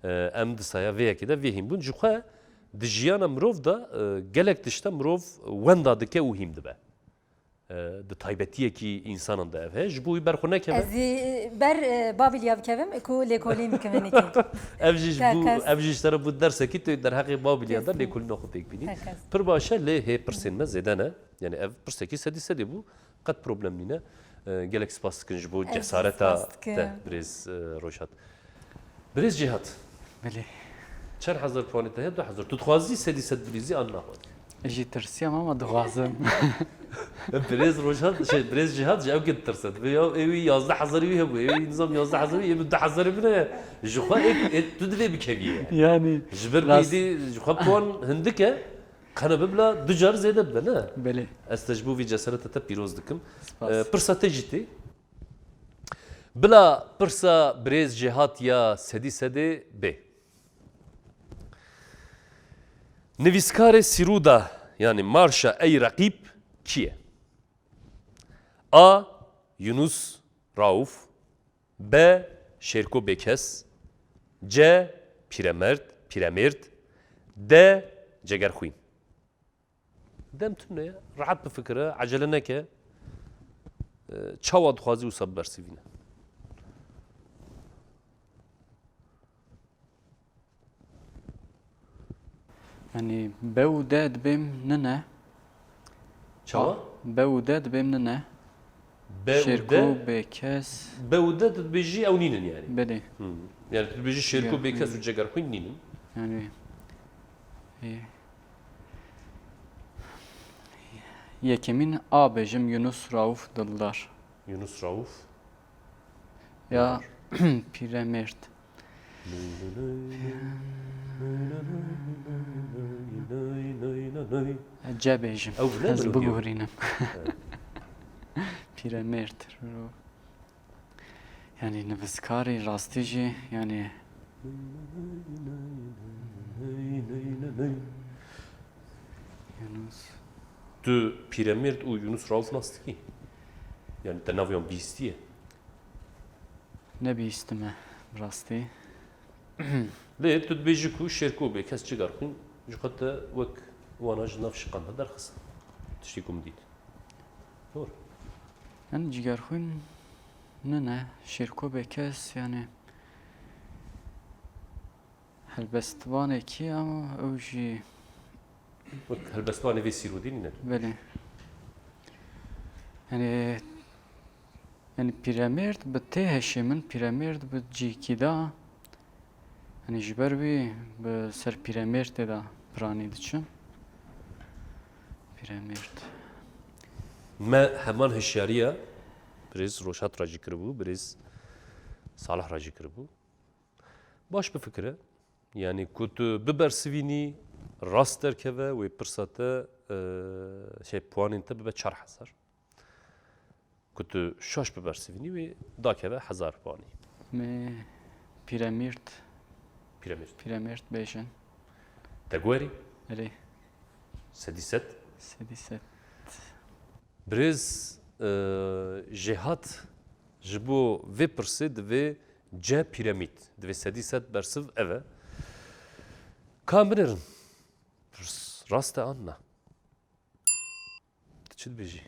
E, em di saya vê yekê de vê hîn bûn. Ji xwe di jiyana mirov de, e, gelek tişta mirov wenda dike û hîn dibe. E, di taybetiyekî însanan de ev heye. Ji bo wî ber xwe nekeve. Ez ê ber, e, Babilya bikevim ku lêkolîn bikim hinekî. Ev jî ji bo, ev jî ji te re bû dersekî tu derheqê Babilya de lêkolîna xwe pêk bînî. Pir baş e, lê hê pirsên me zêde ne. Yani ev pirsekî sedî sedê bû. Qet problem nîne. E, gelek spas dikin ji bo cesareta te, birêz, e, Rojhat. Birêz Cîhat. Belê. Çend hezar puanê te heye? Du hezar. Tu dixwazî sedî sed bilîzî an naxwazî? Ez jî tirsiyam ama dixwazim. Birêz Rojhat, şey, birêz Cîhat ji ew kê ditirse. Divê ya ê wî yazdeh hezarî wî hebû, ê wî nizam yazdeh hezarî, ê min du hezarî min heye. Ji xwe ê, ê tu divê bikevî ye. Yani, ji ber ku êdî ji xwe puan hindik e, qene bibla du car zêde bibe, ne? Belê. Ez te ji bo vî cesareta te pîroz dikim. Spas. E, pirsa te jî tê. Bila pirsa birêz Cîhat ya sedî sedê bê. Nivîskarê Sîrûda, yanî Marşa Ey Reqîb kî ye? A. Yunus Rauf. B. Şêrko Bêkes. C. Pîremerd, Pîremêrd. D. Cegerxwîn. Dem tune ye, rahat bifikire, ecele neke. E, çawa dixwazî wisa bibersivîne? Yanî be û de dibêm nine. Çawa? Be û de dibêm nine. Be û de? Şêrko, bêkes. Be û de tu dibêjî ew nînin yani. Belê. Hı. Yani tu dibêjî Şêrko, ya, bêkes hı. û Cegerxwîn nînin. Yani, e, yekemîn A bêjim, Yunus Rauf Dildar. Yunus Rauf. Ya Pîremêrd. Ece bêjim. Ew ne Ez melodî ye? biguherînim. Evet. Pîremêrd. Yanî nivîskarî rastî jî, yanî Yunus. Tu Pîremêrd û Yunus Rauf nas dikî? Yani te nav wan bihîstiye? Nebihîstime, bi rastî. Lê tu dibêjî ku Şêrko bêkes, Cigerxwîn, ji xwe te wek wana ji nav şiqan de derxist. Tiştê ku min dît. Doğru. Yani Cigerxwîn nine, Şêrko bêkes, yani helbestvanekî ama ew jî Wek helbestvanê vê sîrodî nîne. Belê. Yani, yani Pîremêrd bi tê heşê min, Pîremêrd bi cîkî da. Yanî ji ber wî bi ser Pîremêrdê de piranî diçim. Pîremêrd. Me heman hişyariya birêz Rojhat re jî kiribû, birêz Salih re jî kiribû. Baş bifikire. Yanî ku tu bibersivînî, rast derkeve, wê pirsa te, e, şey, puanên te bibe çar hezar. Ku tu şaş bibersivînî, wê dakeve hezar puanî. Me Pîremîrd. Pîremîrd. Pîremîrd bêjin. Te guherî? Erê. Sedî sed? Sedî sed. Birêz, e, Jêhat ji bo vê pirsê divê C Pîremîd. Divê sedî sed bersiv ev e. Ka em binêrin. Pirs rast e an na? Tu çi dibêjî?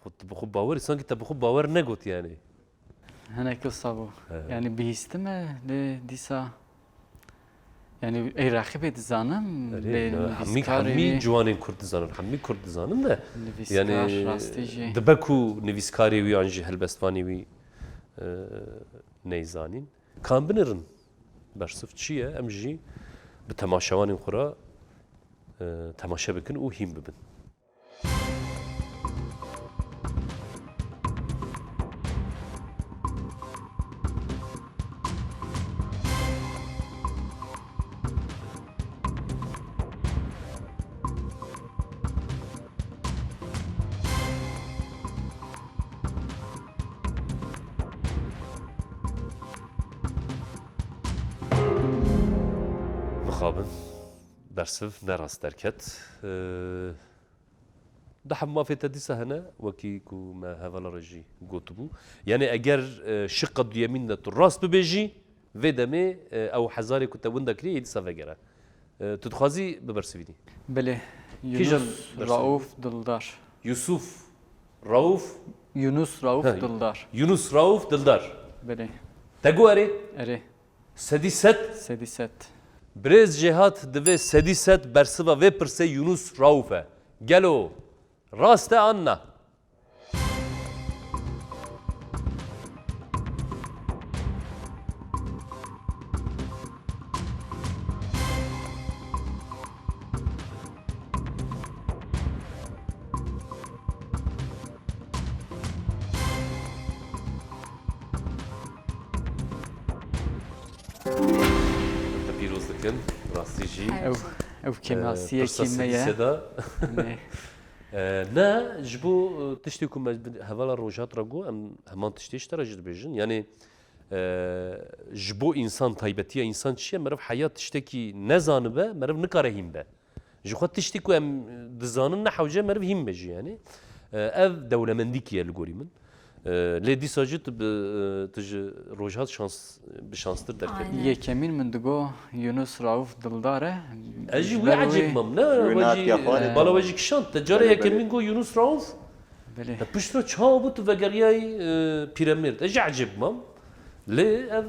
Tu, tu bi xwe bawer î, sankî te bi xwe bawer negotî yanî. Hinek wisa bû. He. Yanî bihîstime, lê dîsa, yanî ey reqîbê dizanim, Erê, lê ne, hemî, nivîskarê hemî wî ciwanên Kurd dizanin, hemî Kurd dizanin de, nivîskar, yanî rastî jî. Dibe ku nivîskarê wî an jî helbestvanê wî, e, neyzanîn. Ka em binêrin bersiv çi ye, em jî bi temaşevanên xwe re, e, temaşe bikin û hîn bibin. Mixabin, bersiv ne rast derket. Ee, Di hemû mafê te dîsa hene, wekî ku me hevala re jî gotibû. Yanî eger, e, şiqa duyemîn de tu rast bibêjî, vê demê, e, ew hezarê ku te winda kiriye, yê dîsa vegere. E, tu dixwazî bibersivînî? Belê. Kîjan Yunus bersivînî? Rauf Dildar. Yusuf Rauf? Yunus Rauf He, Dildar. Yunus Rauf Dildar. Belê. Te got erê? Erê. Sedî sed? Sedî sed. Birêz Jêhat divê sedî sed bersiva vê pirsê Yunus Rauf e. Gelo rast e an na? Te pîroz dikin, rastî jî. Ew, ew Ee, kêmasiyekî pirsa me ye. Sedî seda. Ne. Ee, ne, ji bo, e, tiştê ku me bi hevala Rojhat re got, em heman tiştê ji te re jî dibêjin. Yanî, e, ji bo însan, taybetiya însan çi ye? Meriv heya tiştekî nezanibe, meriv nikare hîn be. Ji xwe tiştî ku em dizanin ne hewce meriv hîn be jî yanî. E, ev dewlemendîkî ye li gorî min. E, lê dîsa jî tu bi, e, tu ji Rojhat şans, bi şanstir derketî. Aynen. Yekemîn min digo Yunus Rauf Dildar e. Ez jî Ji wî ber wê ecêb mam, ne? Wî we jî, natiya xwe e, bala we jî kişand. Te carê Belê, belê. yekemîn got Yunus Rauf. Belê. Te pişt re çawa bû tu vegeriyayî e, pîremêr? Ez jî ecêb mam. Lê ev e,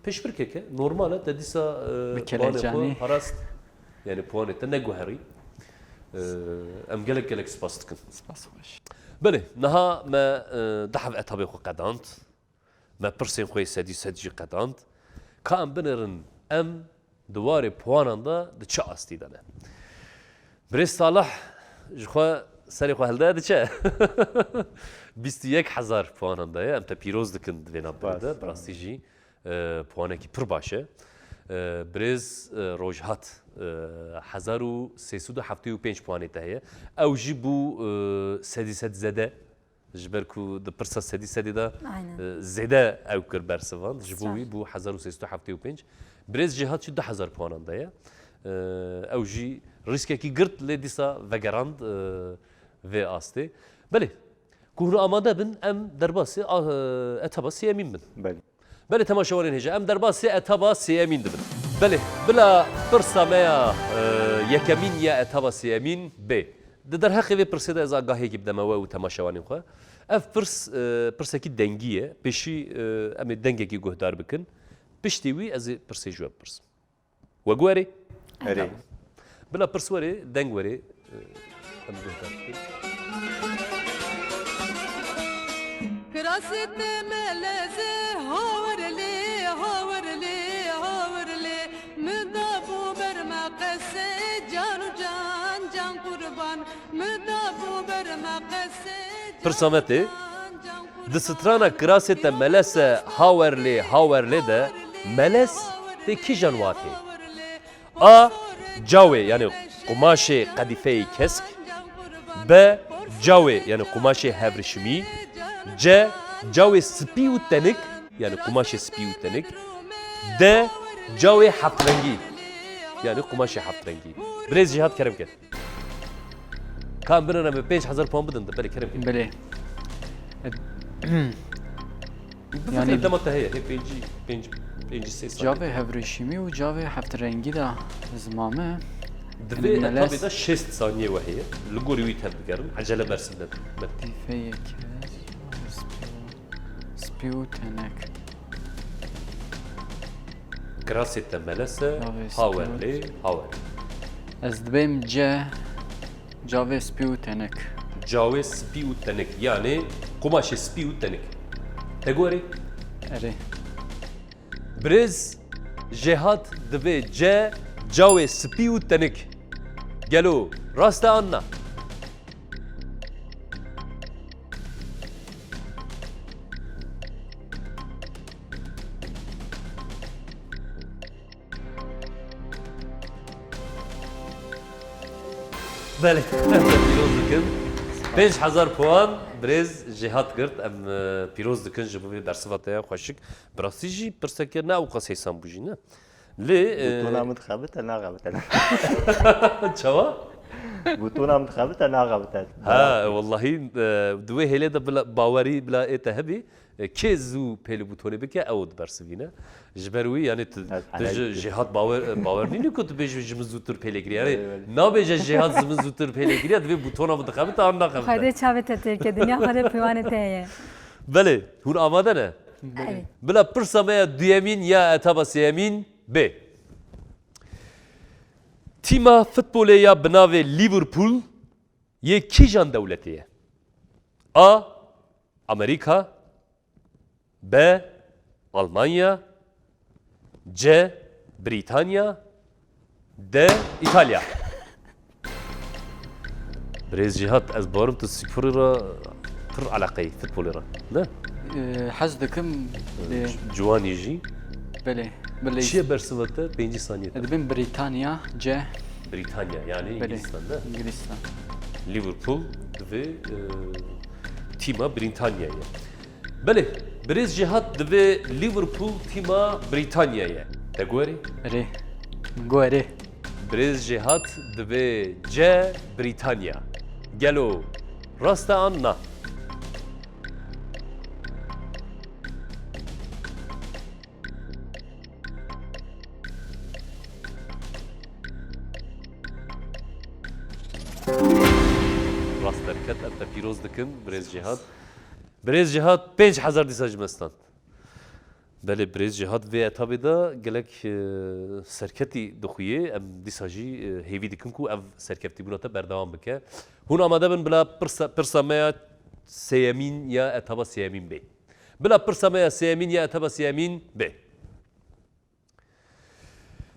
pêşbirkek e. Normal e. Te dîsa e, Bi banê xwe kelecanî. Parast. Yani puanê te neguherî. E, em gelek gelek spas dikin. Spas xweş. Belê, niha me e, dehf etabê xwe qedand. Me pirsên xwe yê sedî sed jî qedand. Ka em binêrin em di warê puanan de di çi astî de ne? Birêz Salih ji xwe serê xwe hilde diçe. Bîst û yek hezar puanan de ye. Em te pîroz dikin di vê navberê de. Bi rastî jî e, puanekî pir baş e. E, Birêz e, Rojhat e, hezar û sê sed û heftê û pênc puanê te heye. Ew jî bû e, sedî sed zêde. Ji ber ku di pirsa sedî sedî de Aynen. e, zêde ew kir bersivan. Ji bo Sar. Wî bû hezar û sê sed û heftê û pênc. Birêz Jêhat jî du hezar puanan de ye. E, Ew jî rîskekî girt lê dîsa vegerand e, vê astê. Belê, ku hûn amade bin em derbasî a- e, etaba sêyemîn bin. Belê. Belê temaşevanên hêja, em derbasî etaba sêyemîn dibin. Belê, bila pirsa me ya e, yekemîn ya etaba sêyemîn bê. Di derheqê vê pirsê de ez agahiyekî bideme we û temaşevanên xwe. Ev pirs, e, pirsekî dengî ye. Pêşî e, em ê dengekî guhdar bikin. Piştî wî ez ê pirsê ji we bipirsim. We guherê? Erê. Bila pirs werê, deng werê. E, em guhdar bikin. Kirasê te meleze hawerlê, hawerlê, hawerlê. Min da bû ber me qesê, can û can, can qurban. Min da bû ber me qesê, Pirsa me tê, di strana kirasê te melese hawerlê, hawerlê de meles tê kîjan watê? A. Cawê, yani qumaşê qedîfeyê kesk. B. Cawê, yani qumaşê hevrişimî. C. Cawê spî û tenik, yani qumaşê spî û tenik. D. Cawê heftrengî, yani qumaşê heftrengî. Birêz Jêhat, kerem ke. Ka em binêrin em ê pênc hezar puan bidin te, belê, kerem ke. Belê. Bifikre, Yani- dema te heye, hê pêncî, pêncî, pêncî sê saniye. Cavê hevrêşîmî û cavê heftrengî de zimame. Di vê Yani melez- etabê de şêst saniye we heye. Li gorî wî tevbigerin. Ecele bersiv nedin. Dîfeyê kes, spî û tenek. Kirasê te melese, Navê spî û- hawerlê, hawerlê. Ez dibêm C, cavê spî û tenek. Cawê spî û tenik, yani qumaşê spî û tenik. Te gorî? Erê. Birêz Jêhat dibê C, cawê spî û tenik. Gelo rast e an na? Belê, em te pîroz dikin. Pênc hezar puan birêz Jêhat girt. Em e, pîroz dikin ji bo vê bersiva te ya xweşik. Bi rastî jî pirseke ne ewqas hêsan bû jî, ne? Lê e, Bûtona min dixebite, naxebite. Çawa? Bûtona min dixebite, naxebite. Ha, wellahî e, di wê hêlê de bila, bawerî bila ê te hebî, e, kê zû pêlî bûtonê bike, ew dibersivîne. Ji ber wî, yani tu, Evet, tu ji evet. Jêhat bawer, e, bawer nîne ku tu bêjî ji min zûtir pêlê kiriye. Yani Evet, evet. nabêje Jêhat ji min zûtir pêlê kiriye, divê bûtona min dixebite an naxebite. Xwedê çavê te têr ke, dinya Xwedê peywanê te heye. Belê, hûn amade ne? Erê. Bila pirsa me ya duyemîn ya etaba sêyemîn bê. Tîma futbolê ya bi navê Liverpool yê kîjan dewletê ye? A. Amerîka. B. Almanya. C. Brîtanya. D. Îtalya. Birêz Jîhat, ez bawerim tu sporê re pir eleqeyî, futbolê re. Ne? Ee, hez dikim lê Ciwanî jî. Belê. Belê. Çi ye bersiva te? Pêncî saniye te. Dibin Brîtanya, C. Brîtanya, yani Belê. Hindistan, ne? Hindistan. Liverpool divê e, tîma Brîtanya ye. Belê, birêz Jîhat divê Liverpool tîma Brîtanya ye. Te guherî? Erê. Guherê. Birêz Jîhat divê C Brîtanya. Gelo rast e an na? Rast derket, em te pîroz dikin, birêz Cîhad. Birêz Cîhad, pênc hezar dîsa ji me stand. Belê, birêz Cîhad vê etabê de gelek, e, serketî dixuye. Em dîsa jî, e, hêvî dikin ku ev serkeftîbûna te berdewam bike. Hûn amade bin bila pirsa, pirsa me ya sêyemîn ya etaba sêyemîn bê. Bila pirsa me ya sêyemîn ya etaba sêyemîn bê.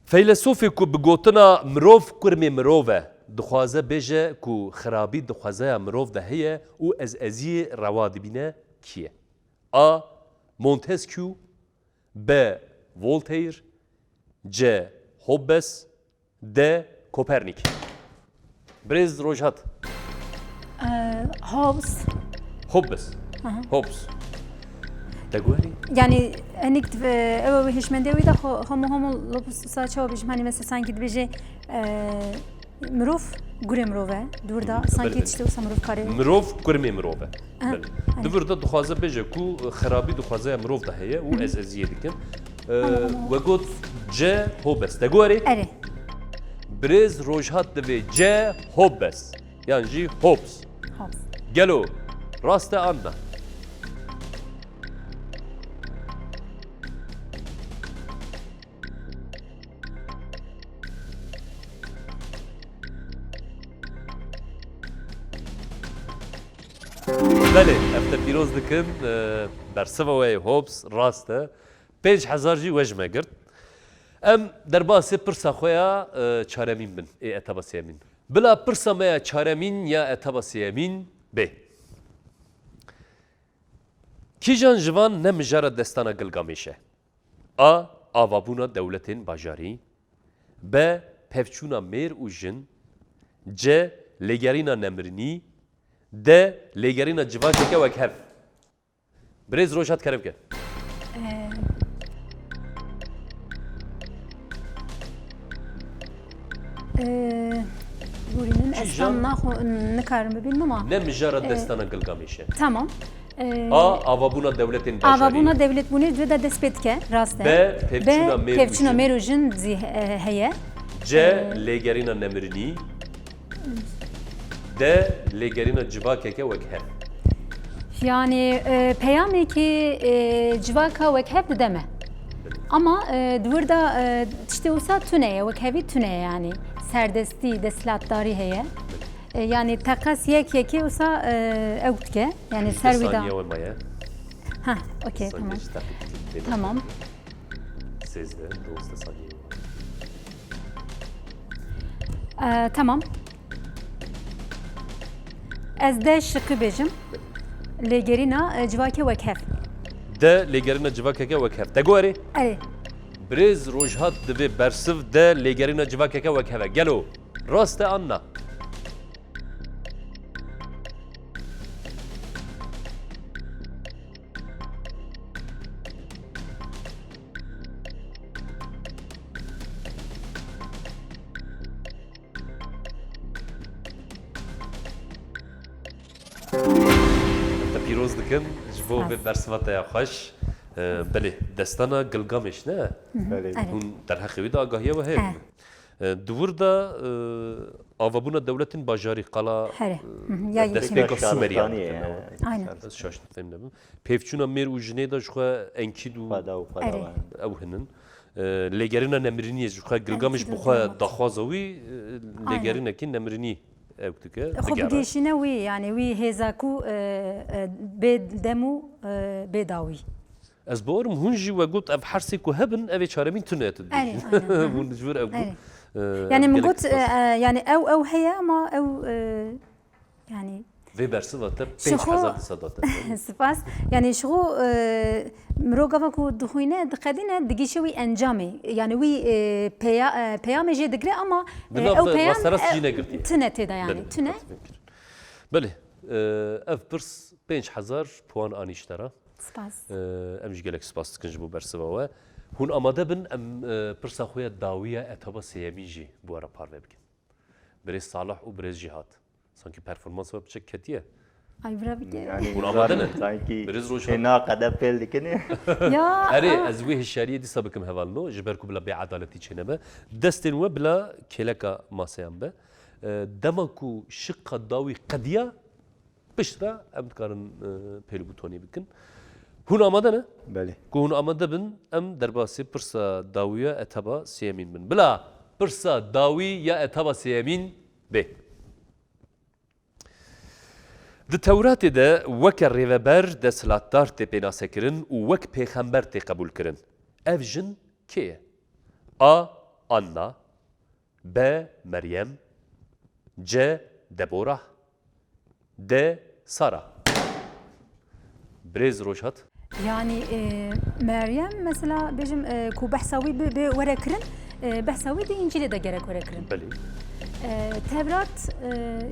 Feylesofê ku bi gotina mirov kurmê mirov e, dixwaze bêje ku xirabî di xwezeya mirov de heye û ezeziyê rewa dibîne kî ye? A. Montesquieu, B. Voltaire, C. Hobbes, D. Kopernik. Birêz Rojhat. Ee, Hobbes. Hobbes. Aha. Hobbes. Te guherî? Yani enik ew hişmendê wî de xo- homo homo lopus sa çawa bijim hani mesela sanki dibêje e, mirov gurê mirov e. Dûr da Hı, sanki belê, belê. Tiştê wisa mirov karê. Mirov kurmê mirov e. Aha, Belê. Hani. Di vir de dixwaze bêje ku xirabî di xwezeya mirov de heye û Hı hı. ez eziyê dikin. Ee, Tamam, tamam. We got C Hobbes. Te guherî? Erê. Birêz Rojhat divê C Hobbes. Yan jî Hobbes. Hobbes. Gelo rast e an na? Belê, ev te pîroz dikin, e, bersiva we yê Hobbes rast e. Pênc hezar jî we ji me girt. Em derbasê pirsa xwe ya, e, çaremîn bin, ê etaba sêyemîn. Bila pirsa me ya çaremîn ya etaba sêyemîn bê. Kîjan ji van ne mijara destana Gilgamêş e? A. Avabûna dewletên bajarî. B. Pevçûna mêr û jin. C. Lêgerîna nemirinî. D. Lêgerîna civakeke wekhev. Birêz Rojhat kerem ke. Ee, ee, Gorînin Kîjan? Estan naxo nikarim bibînim ama. Ne mijara Ee, destana Gilgamêş e. Tamam. Ee, A. Avabûna dewletên bajarî. Avabûna dewletbûnê di de dest pê dike, rast e. B. Pevçûna mêr û pevçûna jin. Mêr û jin zî, e, heye. C. Ee, Lêgerîna nemirinî. De lêgerîna civakeke wekhev. Yani, e, peyamekî, e, civaka wekhev dide me. Ama, e, di wir de, e, tiştê wisa tune ye, wekhevî tune ye yani. Serdestî, desthilatdarî heye. E, yani teqez yek yekê wisa, e, ew dike. Yani Ji ser wî de saniye we maye. Ha, okey, Saniye tamam. ji teqî bikin. Tamam. Sêzdeh, duwazdeh saniye. Ee, tamam. Ez de şiqî bêjim. Lêgerîna, e, civakê wekhev. De lêgerîna civakeke wekhev. Te guherî? Erê. Birêz Rojhat divê bersiv de lêgerîna civakeke wekhev e. Gelo rast e an na? Te pîroz dikim ji bo Spas. Vê bersiva te ya xweş. Ee, belê, destana Gilgamêş ne? Hı hı. Belê. Evet. Hûn derheqê wî de agahiya we heye? Evet. E, di wir de, e, avabûna dewletên bajarî qala, Here. e, Hı hı, ya destpêka Sumerya Şaristaniye dikin, yani. Ew. Aynen. Ez şaş fêm nebim. Pêvçûna mêr û jinê de ji xwe Enkîd û Xweda û xweda Erê. Ew hinin. E, lêgerîna nemiriniyê ji xwe Gilgamiş Enkîd bi û xwe Tiamat. Daxwaza wî, e, Aynen. Lêgerînekî nemirinî ew dike, Xwe digere. Bigihîşîne wî, yani wî hêza ku, e, e, bê dem û, e, bê dawî. Ez bawerim hûn jî we got ev hersê ku hebin, ev ê çaremîn tune tu Erê, dibêjin. Aynen, hı hı. Hûn ji vir ev got. Erê. E, Yani min gelek got, spas. E, e, yani ew, ew heye ama ew, e, yani Vê bersiva te Ji pênc hezar xwe dîsa date. Spas. Yani ji xwe, e, mirov gava ku dixwîne, diqedîne, digihîşe wî encamê. Yani wî, e, peya-, e, peyamê jê digre ama, e, Di nav ew de peyam, rasterast e, jî negirtiye. Tune tê de yani, Belê, tune. Hatî fêmkirin. Belê, e, ev pirs pênc hezar puan anî ji te re. Spas. Ee, em jî gelek spas dikin ji bo bersiva we. Hûn amade bin, em, e, pirsa xwe ya dawî ya etaba sêyemîn jî bi we re parve bikin. Birêz Salih û birêz Jîhad. Sankî performansa we piçek ketiye. Ay, bira bike. Yani, Hûn amade ne? Sanki Birêz Rojhan. Hêna qede pêl dikine. Ya, Erê, ah. Ez wê hişyariyê dîsa bikim hevalino, ji ber ku bila bêedaletî çênebe. Destên we bila kêleka maseyan be. E, dema ku şiqa dawî qediya, piştre em dikarin, e, pêl û butonê bikin. Hûn amade ne? Belê. Ku hûn amade bin, em derbasî pirsa dawî ya etaba sêyemîn bin. Bila pirsa dawî ya etaba sêyemîn bê. Di Tewratê de weke rêveber, desthilatdar tê pênasekirin û wek pêxember tê qebûlkirin. Ev jin kê ye? A. Anna. B. Meryem. C. Debora. D. Sara. Birêz Rojhat. Yani, e, Meryem mesela bêjim, e, ku behsa wî bi, bi were kirin, e, behsa wî di Încîlê de gerek were kirin. Belê. E, Tevrat, e,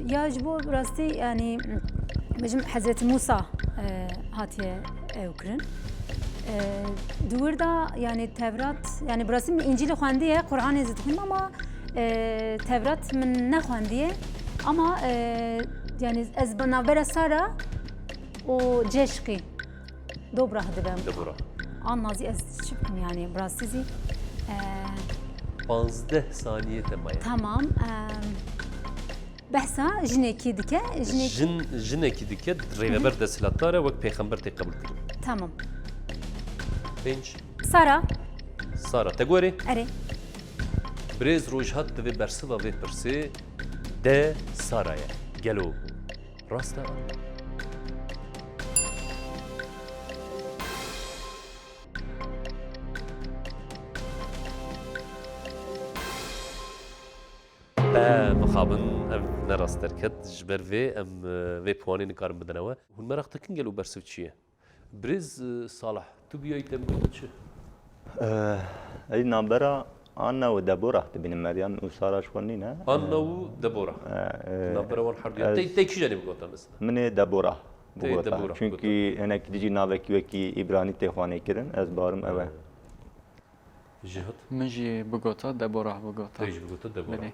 ya ji bo rastî, yani, bêjim Hezretî Mûsa, e, hatiye ew kirin. E, di wir de, yani, Tevrat, yani, bi rastî min Încîlê xwendiye, Qur'anê zî dixwînim ama, e, Tevrat min nexwendiye. Ama, e, yani, ez bi navbera Sara û Ceşqî Dobrah dibem. Debora. Anna zî ez çi bikim yani, bi rastî zî, e, Panzdeh saniye te maye. Tamam, e, behsa jinekî dike, jinek- Jin, jinekî dike, rêveber desthilatdar e, wek pêxember tê qebûl kirin. Tamam. Pênc. Sara. Sara, te gorî? Erê. Birêz Rojhat divê bersiva vê pirsê D. Sara ye. Gelo rast e? Be, mixabin, ev ne rast derket. Ji ber vê em, e, vê puanê nikarin bidine we. Hûn meraq dikin gelo bersiv çi ye? Birêz, e, Salih, tu biyayî te min gotin çi? Eh, ey navbera Anna û Debora dibînim, Meryem û Sara ji xwe nîne. Anna û Debora. Eh, eh, Navbera wan herduya. ez Te, te kîjanê bigota mesela? Min ê Debora Te bigota. Debora Çünkü bigota. Hinek dijî navekî wekî Îbranî tê xwanê kirin, ez barim ew e. Eh. Jihad? Min jî bigota, Debora bigota. Te jî bigota Debora. Belê.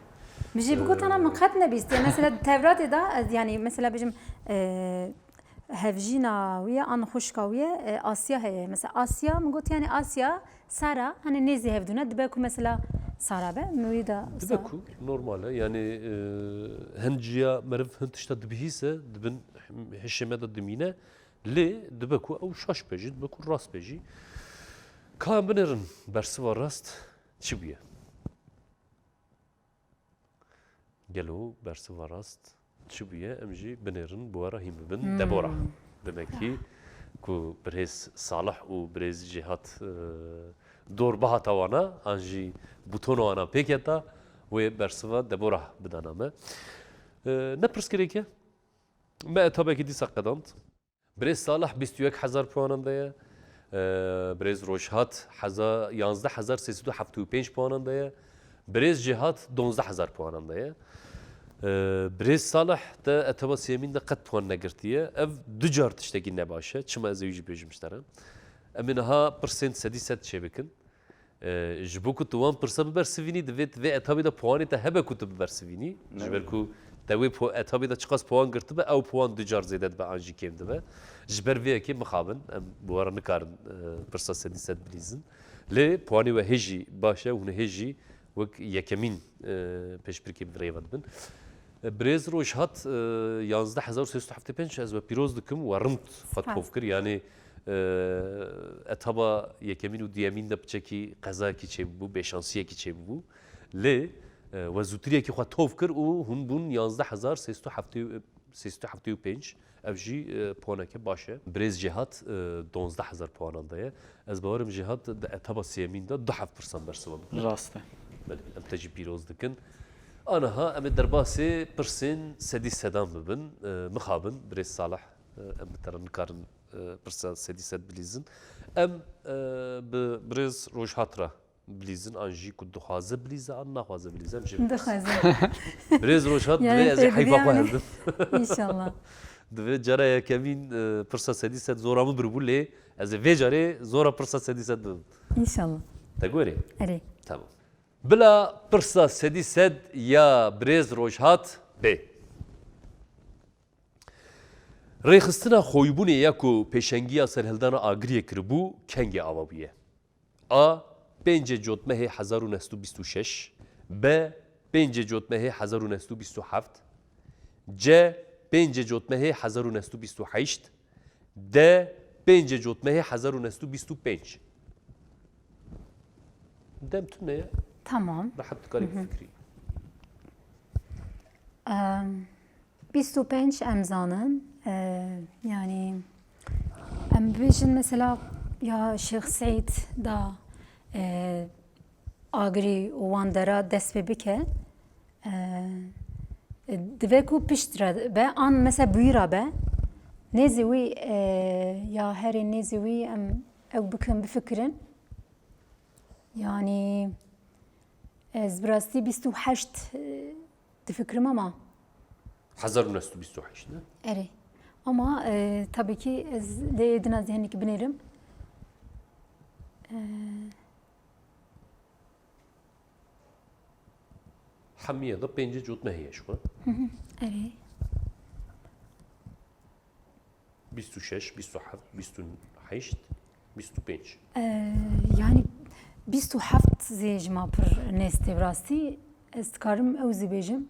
Min jî bigota, na min qet nebîstiye. Mesela di Tevratê de, ez, yani, mesela bijim, e, hevjîna wî ye, an xwişka wî ye, e, Asya heye. Mesela Asya, min got, yani, Asya, Sara, hani nêzî hevdû ne, dibe ku mesela Sara be, min wî de Dibe sa- ku normal e. Yani, e, hin ciya meriv hin tişta dibihîse, dibin hişê me de dimîne. Lê dibe ku ew şaş be jî, dibe ku rast be jî. Ka em binêrin bersiva rast çi bûye? Gelo bersiva rast çi bûye? Em jî binêrin, bi we re hîn bibin. Hmm. Debora. Demek ki ku birêz Salih û birêz Cihat, e, dor bihata wana, an jî butona wana pêketa, wê bersiva Debora bidana me. E, ne pirsgirêk e? Me etabekî dîsa qedand. Birêz Salih bîst û yek hezar puanan de ye. Ee, birêz Rojhat heza-, yanzdeh hezar sê sed û heftê û pênc puanan de ye. Birêz Cihat donzdeh hezar puanan de ye. Ee, birêz Salih te etaba sêyemîn de qet puan negirtiye. Ev du car tiştekî nebaş e. Çima ez ê wî jî bêjim ji te re? Em ê niha pirsên sedî sed çêbikin. E, ji bo ku tu wan pirsa bibersivînî, divê tu vê etabê de puanê te hebe ku tu bibersivînî. Ji ber ku te wê po-, etabê de çiqas puan girtibe, ew puan du car zêde dibe an jî kêm dibe. Ji ber vê yekê mixabin, em bi we re nikarin, e, pirsa sedî sed bilîzin. Lê puanê we hê jî baş e, hûn hê jî wek yekemîn, e, pêşbirkê bi rêve dibin. E, birêz Rojhat, e, yanzdeh hezar sê sed û heftê pênc, ez we pîroz dikim, we rind xwe Spas. tov kir. Yanî, e, etaba yekemîn û duyemîn de piçekî qezayekî çêbûbû, bêşansiyekî çêbûbû. Lê, e, we zûtiriyekî xwe tov kir û hûn bûn yanzdeh hezar sê sed û heftê, sê sed û heftê û pênc. Ev jî, e, puaneke baş e. Birêz Cihat, e, donzdeh hezar puanan de ye. Ez bawerim Cihat di etaba sêyemîn de du heft pirsan bersiva bike. Rast e. Belê, em te jî pîroz dikin. Aniha em ê derbasê pirsên sedî sedan bibin. E, mixabin, birêz Salih, e, em bi te re nikarin, e, pirsa sedî sed bilîzin. Em, e, bi birêz Rojhat re bilîzin, an jî ku dixwaze bilîze, an naxwaze bilîze, em jê bilîzin. Dixwaze. Birêz Rojhat Yani divê ez ê pêdivî heyfa xwe em ê hildin. İnşallah. Divê cara yekemîn, e, pirsa sedî sed zora min biribû, lê ez ê vê carê zora pirsa sedî sed bibim. İnşallah. Te gorî? Erê. Tamam. Bila pirsa sedî sed ya birêz Rojhat bê. Rêxistina xoybûnê ya ku pêşengiya serhildana Agiriyê kiribû, kengê ava bûye? A. Pêncê Cotmehê hezar û neh sed û bîst û şeş. B. pêncê cotmehê hezar û neh sed û bîst û heft, C, pêncê cotmehê hezar û neh sed û bîst û heşt, D, pêncê cotmehê hezar û neh sed û bîst û pênc. Dem tune ye. Tamam. Rehet dikarî bifikirî. Em, bîst û pênc em zanin. E, yanî em bibêjin mesela ya Şêx Seîd da, e, Agirî û wan dera dest pê bike, e, divê ku pişt re be, an mesela bûyî re be, nêzî wî, e, ya herê nêzî wî em ew bikin, bifikirin. Yanî ez bi rastî bîst û heşt, e, difikirim ama. Hezar û neh sed û bîst û heşt, ne? Erê. Ama, e, tabii ki ez lê dina zihnekî binêrim. E, Hemiye de pêncê cotmehê ye ji xwe. Hı hı, erê. Bîst û şeş, bîst û heft, bîst û heşt, bîst û pênc. Ee, yani bîst û heft zê ji ma pir nêz tê bi rastî. Ez dikarim ew zî bêjim.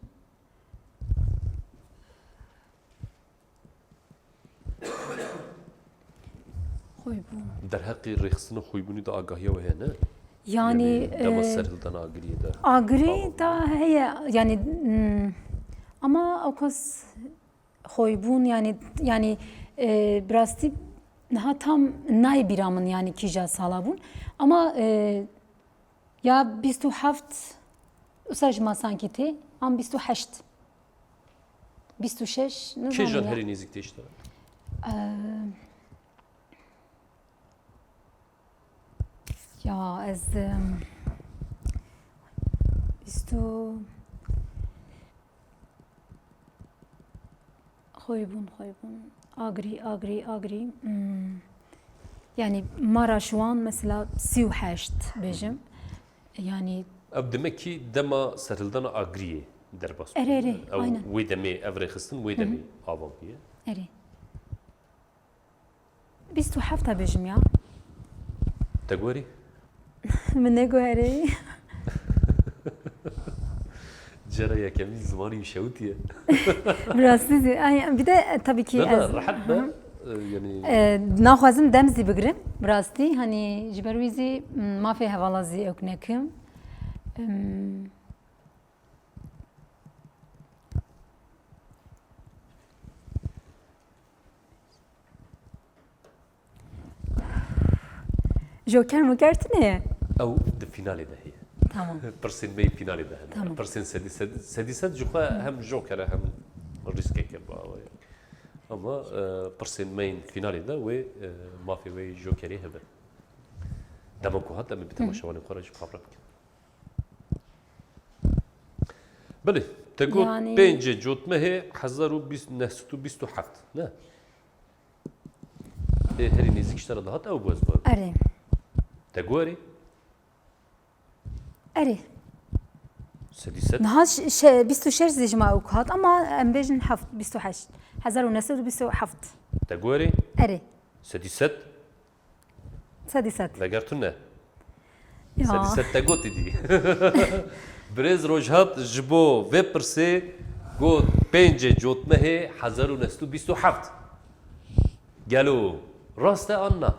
Xwîbûn. Derheqê rêxistina xwîbûnê de agahiya we heye, ne? Yanî, yanî dema, e, serhildana Agiriyê de. Agirî da heye, yanî, hmm, ama ew kes xwîbûn, yanî, yanî, e, bi rastî niha tam nayê bîra min, yanî kîja sala bûn. Ama, e, ya bîst û heft, wisa ji ma sankî tê, an bîst û heşt. Bîst û şeş, nizanim. Kêjan herî nêzîk tê ji te? Eee, ya ez, em, bîst û, xwîbûn, xwîbûn. Agirî, Agirî, Agirî. Hmm. Yanî Maraş, Wan mesela sî û heşt bêjim. Yanî ev demekî dema serhildana Agiriyê derbas bû. Erê, erê, ew aynen. Wê demê, ev rêxistin wê demê ava bûye. Erê. Bîst û heft bêjim ya. Te guherî? Min neguherî. Cara yekemîn zimanî şewitiye. Bi rastî zî, ay, bir de, e, tabii ki. Ne, ne, ez rehet be. Hı hı. E, yanî e, naxwazim dem zî bigirim, bi rastî. Hani ji ber wî zî, m, mafê hevala zî ew nekim. Em, Joker moker tune ye? Ew di fînalê de heye. Tamam. Pirsên me yê fînalê de hene. Tamam. Pirsên sedî sed, sedî sed ji xwe hem joker e hem rîskeke bi awayî. Ama, e, pirsên me yên fînalê de wê, e, mafê wê jokerê hebe. Dema ku hat, em ê bi temaşevanên xwe re jî bi xatir re bikin. Belê, te got yanî pêncê cotmehê hezar û bîst, neh sed û bîst û heft, ne? Ê, herî nêzîk ji te re dihat, ew bû ez bar. Erê. Te got erê? Erê. Sedî sed? Niha ş-, şe-, bîst û şeş zî ji ma ew hat, ama em bêjin heft, bîst û heşt. Hezar û neh sed û bîst û heft. Te got erê? Erê. Sedî sed? Sedî sed. Veger tu ne. Ya. Sedî sed te got îdî. Birêz Rojhat ji bo vê pirsê got pêncê cotmehê hezar û neh sed û bîst û heft. Gelo rast e an na?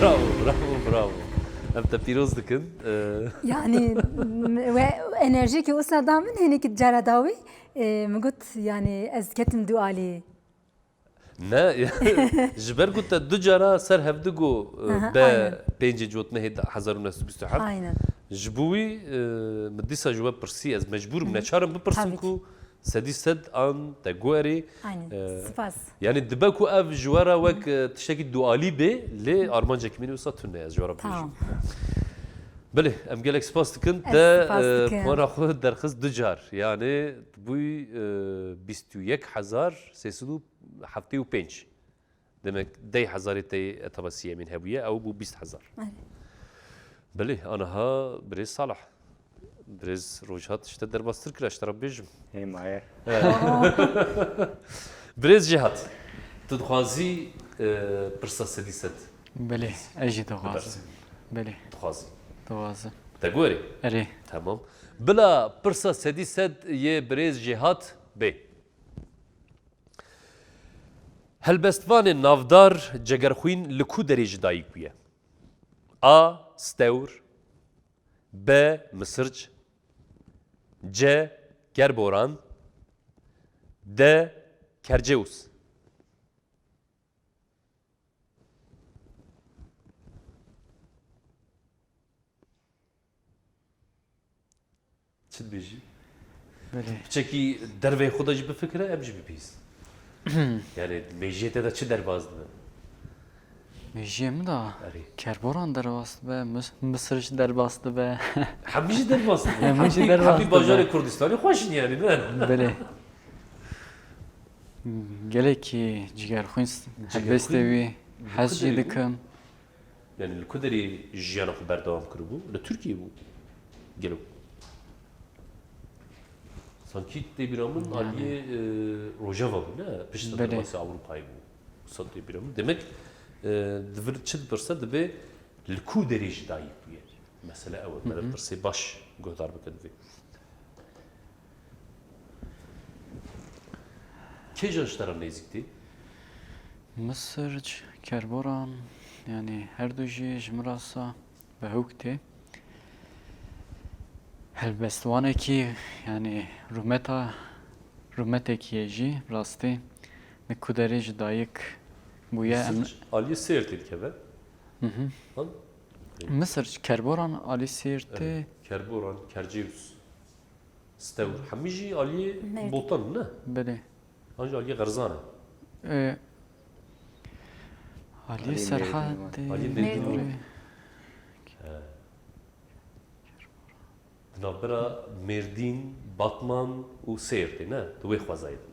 Bravo, bravo, bravo. Em te pîroz dikin. Ee, Yanî, m-, we enerjiyekî wisa da min, hinekî cara dawî, e, min got, yanî, ez ketim du alî. Ne, ji ber ku te du cara ser hevdu got, e, Aha, be aynen. Pêncê cotmehê de hezar û neh sed û bîst û heft. Aynen. Ji bo wî, e, min dîsa ji we pirsî, ez mecbûr im, Hı hı. Neçar im bipirsim. Tabii ki. Ku sedî sed an te got erê. Aynen. E, spas. Yanî dibe ku ev ji we re wek, e, tiştekî dualî bê, lê armancekî min wisa tune, ez ji we re bibêjim. Tamam. Belê, em gelek spas dikin. Ez te, spas e, dikim. Puana xwe derxist du car. Yanî bûyî, e, bîst û yek hezar sê sed û heftê û pênc. Demek deh hezarê te etaba siyemîn hebûye, ew bû bîst hezar. Erê. Belê, aniha birêz Salih. Birêz Rojhat ji te derbastir kir, ez ji te re bêjim. Hê maye. Birêz Cihat, tu dixwazî, e, pirsa sedî sed? Belê, ez jî dixwazim. Bibersî. Belê. Dixwazî. Dixwazim. Te gorî? Erê. Tamam. Bila pirsa sedî sed yê birêz Cihat bê. Helbestvanê navdar Cegerxwîn li ku derê ji dayik bûye? A. Stewr. B. Misirc. C. Kerboran. D. Kercêws. Çi dibêjî? Belê. Piçekî derveyê xwe de jî bifikire, em jî bibihîzin. Yani mêjiyê te de çi derbas dibe? Mêjiyê min de Erê. Kerboran derbas dibe, Mis-, Misir jî derbas dibe. Hemî jî derbas dibe. Hemî jî Hemî, derbas hemî dibe. Bajarê Kurdistanê xweş in yani, ne? Belê. Gelekî Cigerxwîn s-, Cigerxwîn helbestê wî hez jî dikim. Yani li ku derê jiyana xwe berdewam kiribû? Li Tirkiyê bû. Gelo. Sankî tê bîra min Yanî. aliyê, e, Rojava bû, ne? Pişta Belê. derbasî Ewropayê bû. Wisa tê bîra min. Demek, e, di vir çi dipirse dibe li ku derê ji dayik bûye. Mesele ew e. Hı hı. Me pirsê baş guhdar bike divê. Kêjan ji te re nêzîk tê? Misirc, Kerboran, yani her du jî ji min re sa bi hewk tê. Helbestvanekî, yani rûmeta, rûmetekî ye jî, rastî, li ku derê ji dayik bûye. Em Misirc aliyê Sêrtê dikeve. Hı hı. An? Misirc, Kerboran alî Sêrtê. Evet, Kerboran, Kercêws. Stewr. Hemî jî aliyê Mêrdîn. Botan ne? Belê. An jî aliyê Xerzan e. Ee, aliyê Aliyê Serhat Mêrdîn var. Aliyê Mêrdîn. Mêrdîn. He. Di navbera Mêrdîn, Batman û Sêrtê ne? Di wê xwezayê de.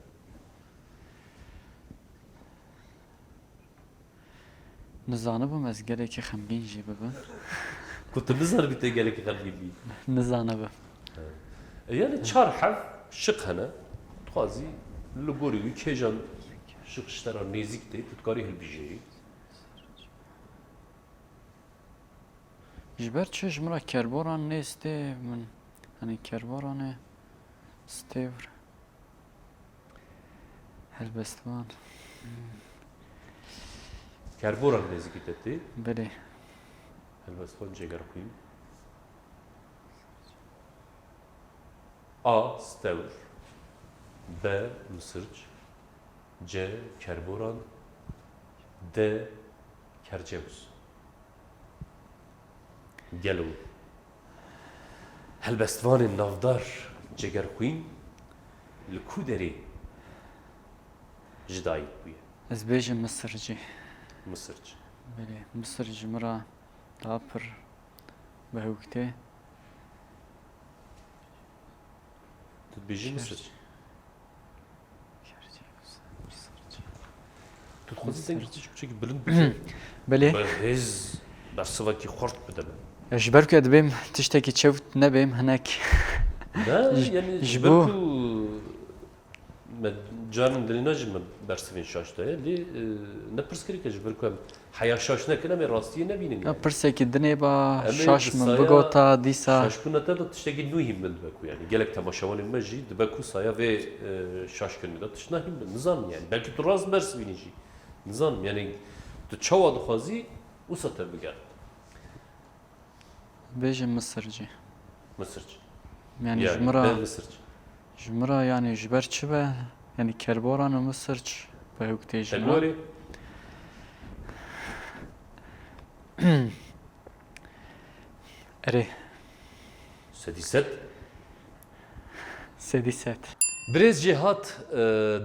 Nizanibûm ez gelekî xemgîn jî bibim. Ku tu nizanibî tê gelekî xemgîn bî? Nizanibim. He. E, yani çar heb şiq hene. Dixwazî li gorî wî kêjan şiq ji te re nêzîk tê, tu dikarî hilbijêrî. Ji ber çi ji min re Kerboran nêz tê min? Hani Kerboranê stêvr. Helbestvan. Kerboran nêzîkî te tê? Belê. Helbestvan Cegerxwîn. A. Stewr. B. Misirc. C. Kerboran. D. Kercêws. Gelo helbestvanên navdar Cegerxwîn li ku derê ji dayik bûye? Ez bêjim Misircî. Misirc. Belê, Misir ji min re daha pir bi hewk tê. Tu dibêjî Misir. Kerç. Kerç. Tu dixwazî dengê xwe ji biçekî bilind bike. Belê. Bi hêz bersivekî xurt bide min. Ya ji ber ku ez dibêm tiştekî çewt nebêm hinek. Ne, Ji- yani ji ji ber bo- ku me carên dilîna jî me bersivên şaş daye. Lê, e, ne pirsgirêk e ji ber ku em heya şaş nekin, em ê rastiyê nebînin Ya yani. Pirsekî dinê ba Em ê şaş di min saya bigota dîsa. Şaşbûna te de tiştekî nû hîn min dibe ku yani gelek temaşevanên me jî dibe ku saya vê, e, şaşkirinê de tiştna hîn min. Nizanim yani. Belkî tu rast bersivînî jî. Nizanim yani tu çawa dixwazî wisa te bigert. Bêje Misircî. Misircî. Yani ji Yani, min re, be Misircî. Ji min re yani ji ber çi be? Yani Kerboran û Misirc bi hewk tê ji Te min re. gorî? Erê. Sedî sed. Sedî sed. Birêz Cêhat, e,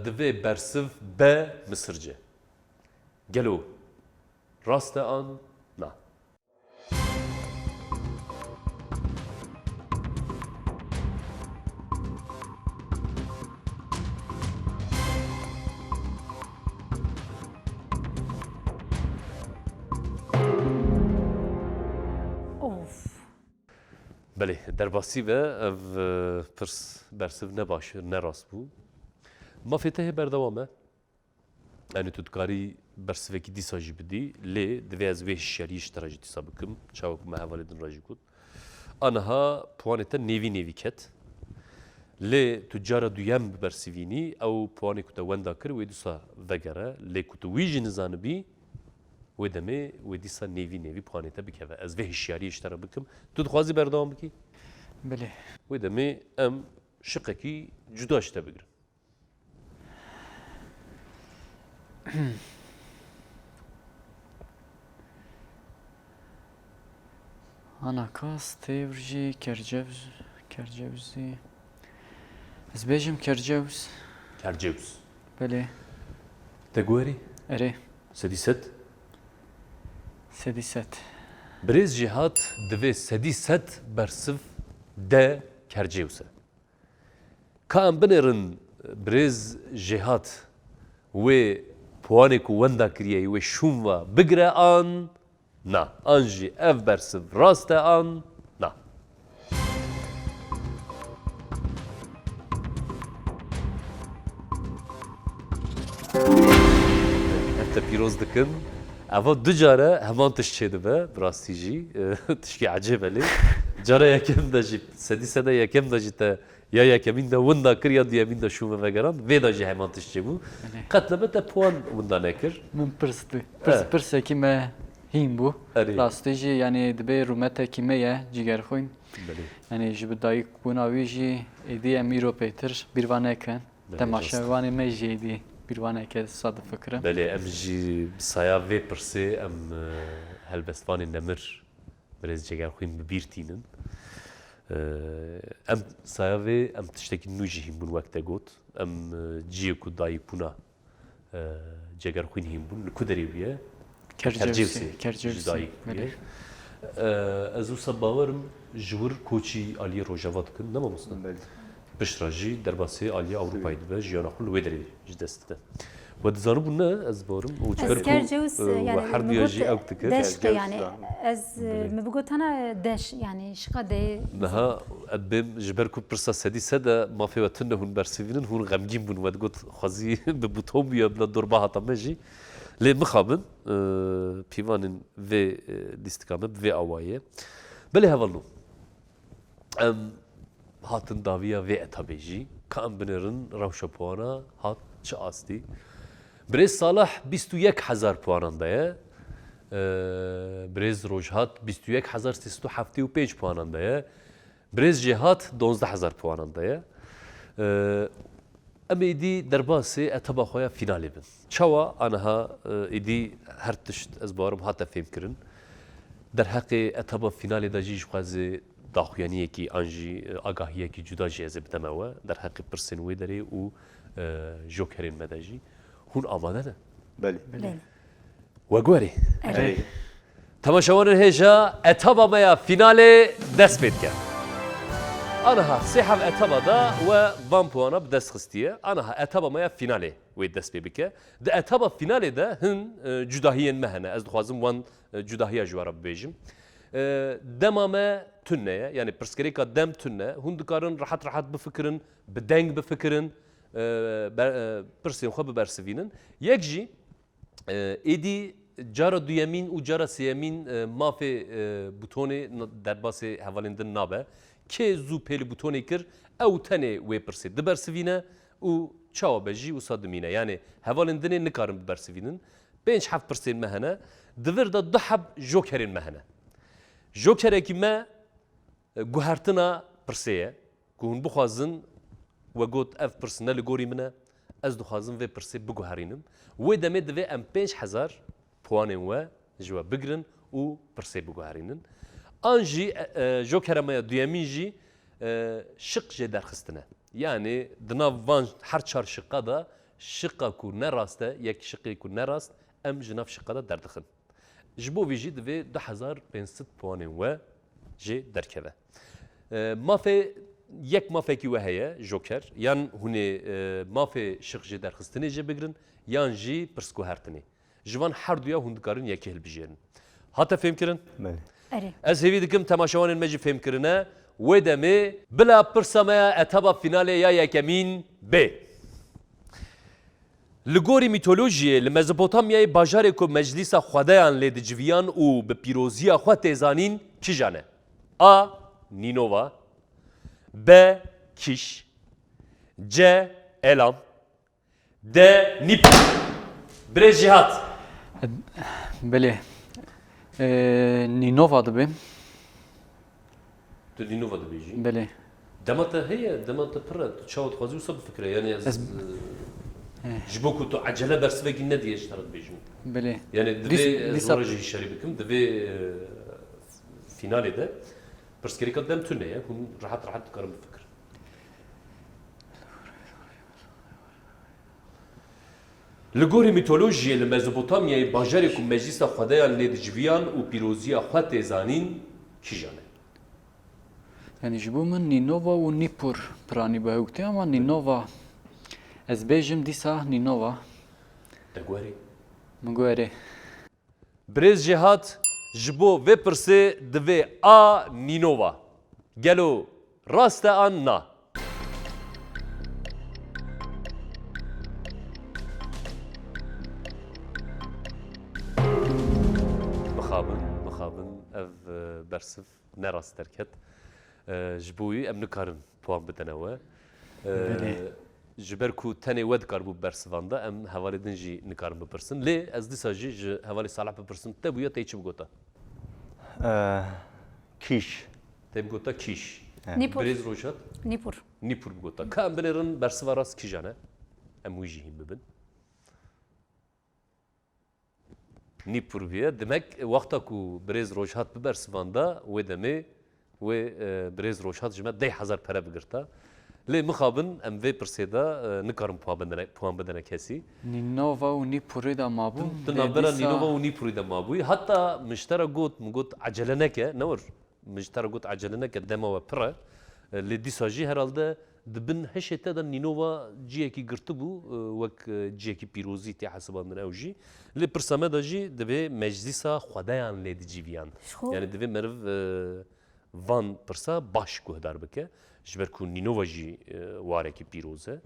divê bersiv be Misircî. Gelo rast e an na? Of. Belê, derbasî be, ev, e, pirs bersiv ne baş, ne rast bû. Mafê te hê berdewam e. Yanî tu dikarî bersivekî dîsa jî bidî, lê divê ez vê hişyariyê ji te re jî dîsa bikim, çawa ku me hevalê din re jî got. Aniha puanê te nêvî nêvî ket. Lê tu cara duyem bibersivînî, ew puanê ku te wenda kir, wê dîsa vegere. Lê ku tu wî jî nizanibî, wê demê wê dîsa nêvî nêvî puanê te bikeve. Ez vê hişyariyê ji te re bikim. Tu dixwazî berdewam bikî? Belê. Wê demê em şiqekî cuda ji te bigirin. Anakas, têvr jî, kercewz, kercewzî. Ez bêjim kercewz. Kercewz. Belê. Te guherî? Erê. Sedî sed? Sedî sed. Birêz Jêhat divê sedî sed bersiv de kercewz e. Ka em binêrin birêz Jêhat wê puanê ku wenda kiriye wê şûn ve bigire an na? An jî ev bersiv rast e an na? Em te pîroz dikin. Eva du care heman tişt çêdibe, bi rastî jî, e, tişkî ecêb e lê. Cara yekem de jî, sedî sede yekem de jî te ya yekemîn de winda kir, ya duyemîn de şûn ve vegerand. Vê de jî heman tişt çêbû. Belê. Qet nebe te puan winda nekir. Min pirs di. Pirs, Eh. Pirsekî me hîn bû. Erê. Rastî jî, yanî dibê rûmetekî me ye, cîgerxwîn. Belê. Yanî ji bi dayik bûna wî jî êdî em îro pêtir bîr va nekin. Belê, rast. Temaşevanê me jî êdî bîr va neke, sa difikirim. Belê, em jî bi saya vê pirsê em, e, helbestvanê nemir Birêz Cegerxwîn bi bîr tînin. Ee, em saya vê, em tiştekî nû jî hîn bûn, wek te got. Em, e, ciyê ku dayikbûna, e, Cegerxwîn hîn bûn. Li ku derê bûye? Kercewsê, Kercewsê, Kercewsê. Ji dayik bûye. Belê. Ee, ez wisa bawerim ji wir koçî aliyê Rojava dikin, ne mamoste? Belê. Piştre jî derbasê aliyê Ewropayê dibe, jiyana xwe li wê derê ji dest dide. We dizanibû ne, ez barim û ji Ez ber ku, Kercewis, e, yani, we her min duya got jî ew dikir. Deş ke, yani, Kercewis, ez, e, Belê. min bigotana deş, yani, şika de. Niha, ez bêm, ji ber ku pirsa sedî sed e, mafê we tune hûn bersivînin, hûn xemgîn bûn. We digot, xwezî bi buton bûye, bila dorba hata me jî. Lê mixabin, e, pîvanên vê, e, lîstika me bi vê awayê ye. Belê hevalno. Em hatin dawiya vê etabê jî, ka em binêrin rewşa puana hat çi astî. Birêz Salih bîst û yek hezar puanan de ye. Ee, Birêz Rojhat bîst û yek hezar sê sed û heftê û pênc puanan de ye. Birêz Jêhat duwazdeh hezar puanan de ye. Ee, Em êdî derbasê etaba xwe ya fînalê bin. Çawa aniha, e, êdî her tişt ez bawerim hate fêmkirin. Derheqê etaba fînalê de jî ji xwe ez ê daxuyaniyekî an jî, e, agahiyekî cuda jî ez ê bideme we. Derheqê pirsên wê derê û, e, jokerên me de jî. Hûn amade ne? Belê. Belê. We guherî. Erê. Erê. Temaşevanên hêja, etaba me ya fînalê dest pê dike. Aniha sê heb etaba da we van puana bi dest xistiye. Aniha etaba me ya fînalê wê dest pê bike. Di etaba fînalê de hin, e, cudahiyên me hene. Ez dixwazim wan, e, cudahiya ji we re bibêjim. E, dema me tune ye. Yani pirsgirêka dem tune. Hûn dikarin rehet rehet bifikirin, bi deng bifikirin, e, ber-, e, pirsên xwe bibersivînin. Yek jî, E, êdî cara duyemîn û cara sêyemîn, e, mafê, e, butonê n-, derbasê hevalên din nabe. Kê zû pêli butonê kir, ew tenê wê pirsê dibersivîne û çawa be jî wisa dimîne. Yanê hevalên dinê nikarin bibersivînin. Pênc heft pirsên me hene. Di vir de du heb jokerên me hene. Jokerekî me, e, guhertina pirsê ye. Ku hûn bixwazin, we got, ev pirs ne li gorî min e, ez dixwazim vê pirsê biguherînim. Wê demê divê em pênc hezar puanên we ji we bigirin û pirsê biguherînin. An jî, e, e, jokera me ya duyemîn jî, e, şiq jê derxistin e. Yanî di nav van her çar şiqa de şiqa ku ne rast e, yek şiqê ku ne rast, em ji nav şiqa de derdixin. Ji bo vî jî divê du hezar pênc sed puanên we jê derkeve. E, mafê, yek mafekî we heye, joker, yan hûn ê, e, mafê şiq jê derxistinê jê bigirin, yan jî pirsguhertinê. Ji van her duya hûn dikarin yekê hilbijêrin. Hate fêmkirin? Belê. Erê. Ez hêvî dikim temaşevanên me jî fêmkirine. Wê demê bila pirsa me ya etaba fînalê ya yekemîn bê. Li gorî mîtolojiyê li Mezopotamyayê bajarê ku meclîsa xwedeyan lê diciviyan û bi pîroziya xwe tê zanîn kîjan e? A. Nînova. B. Kîş. C. Elam. D. Nîpur. Birêz Jîhat. Belê. Ee, Nînova dibe. Tu Nînova dibêjî? Belê. Dema te heye, dema te pir e. Tu çawa dixwazî wisa bifikire. Yani ez, Ez e, Eh. ji bo ku tu ecele bersivekî nedî, ez ji te re dibêjim. Belê. Yani divê Dîs-, ez dîsa were jî hişyarî bikim. Divê, e, fînalê de pirsgirêka dem tune ye. Hûn rehet rehet dikarin bifikirin. Li gorî mîtolojiyê li Mezopotamyayê bajarê ku meclîsa xwedeyan lê diciviyan û pîroziya xwe tê zanîn kîjan e? Yani ji bo min Nînova û Nîpur piranî bi hew tê, ama Nînova, ez bêjim dîsa Nînova. Te guherî? Min guherî. Birêz Jêhat, ji bo vê pirsê divê A Nînova. Gelo rast e an na? Mixabin, mixabin, ev, e, bersiv ne rast derket. E, ji bo wî em nikarin puan bidine we. E, Belê. Ji ber ku tenê we dikaribû bersivanda, em hevalê din jî nikarin bipirsin. Lê ez dîsa jî ji hevalê Salih bipirsim, te bûya te çi bigota? E, kîş. Te bigota kîş. Evet. Nîpur. Birêz Rojhat? Nîpur. Nîpur bigota. Ka em binêrin bersiva rast kîjan e? Em wî jî hîn bibin. Nîpur bûye. Demek wexta ku birêz Rojhat bibersivanda, wê demê wê, e, birêz Rojhat ji me deh hezar pere bigirta. Lê mixabin em vê pirsê de, e, nikarin puan bidine, puan bidine kesî. Nînova û Nîpurê de mabû. Tu, tu Lê navbera dîsa Nînova û Nîpurê de mabûyî. Heta min ji te re got, min got, "Ecele neke, ne wir." Min ji te re got, "Ecele neke, dema we pir e." Lê dîsa jî herhalde di bin hişê te de Nînova cihekî girtibû, e, wek, e, cihekî pîrozî tê hesibandin ew jî. Lê pirsa me de jî divê meclîsa xwedeyan lê dicîviyan. Ji xwe. Yani divê meriv, e, van pirsa baş guhdar bike. Ji ber ku Nînova jî, e, warekî pîroz e.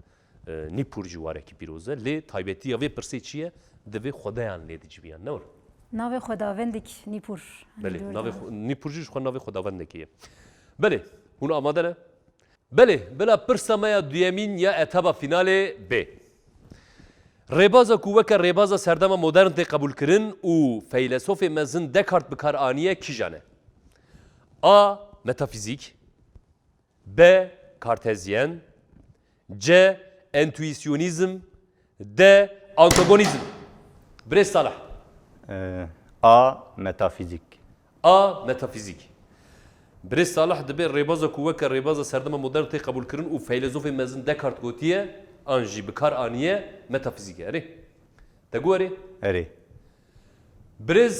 E, Nîpur jî warekî pîroz e. Lê taybetiya vê pirsê çi ye? Divê xwedeyan lê diciviyan. Ne were? Navê xwedavendek Nîpur. Belê, Dor navê da. Xwe-, Nîpur jî ji xwe navê xwedavendekê ye. Belê, hûn amade ne? Belê, bila pirsa me ya duyemîn ya etaba fînalê bê. Rêbaza ku weke rêbaza serdema modern tê qebûlkirin û feylesofê mezin Descartes bi kar aniye kîjan e? A. Metafîzîk. B. Kartezyen. C. Entüisyonîzm. D. Antagonîzm. Birêz Salih. Ee, A. Metafîzîk. A. Metafîzîk. Birêz Salih dibê rêbaza ku weke rêbaza serdema modern tê qebûlkirin û feylezofê mezin Descartes gotiye, an jî bi kar aniye metafîzîk e. Erê. Te guherî? Erê. Birêz,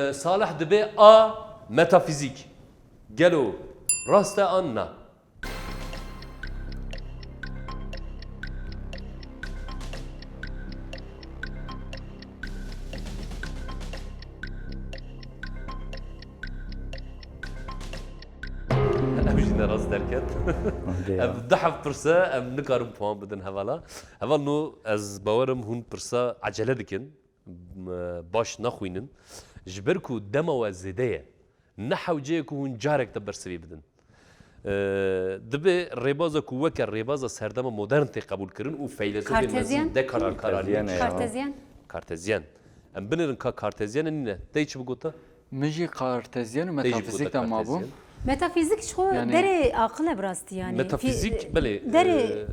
e, Salih dibê A. Metafîzîk. Gelo rast e an na? Ev jî ne rast derket. Hadi ya. Ev du heft pirse, em nikarin puan bidin hevala. Heval no, ez bawerim hûn pirsa ecele dikin. M-, baş naxwînin. Ji ber ku dema we zêde ye, ne hewce ye ku hûn carek de bersivê bidin. Ee, dibe rêbaza ku weke rêbaza serdema modern tê qebûlkirin û feylesofên mezin Kartezyen? Descartes bi kar anîn. Kartezyen e ya. Kartezyen. Kartezyen. Em binêrin ka kartezyen e nîne. Tey çi bigota? Min jî kartezyen û Tey jî bigota metafîzîk de mabû. Kartezyen. Metafîzîk ji xwe Yani derê aqil e bi rastî yani. Metafîzîk, Fî-, belê, derê e,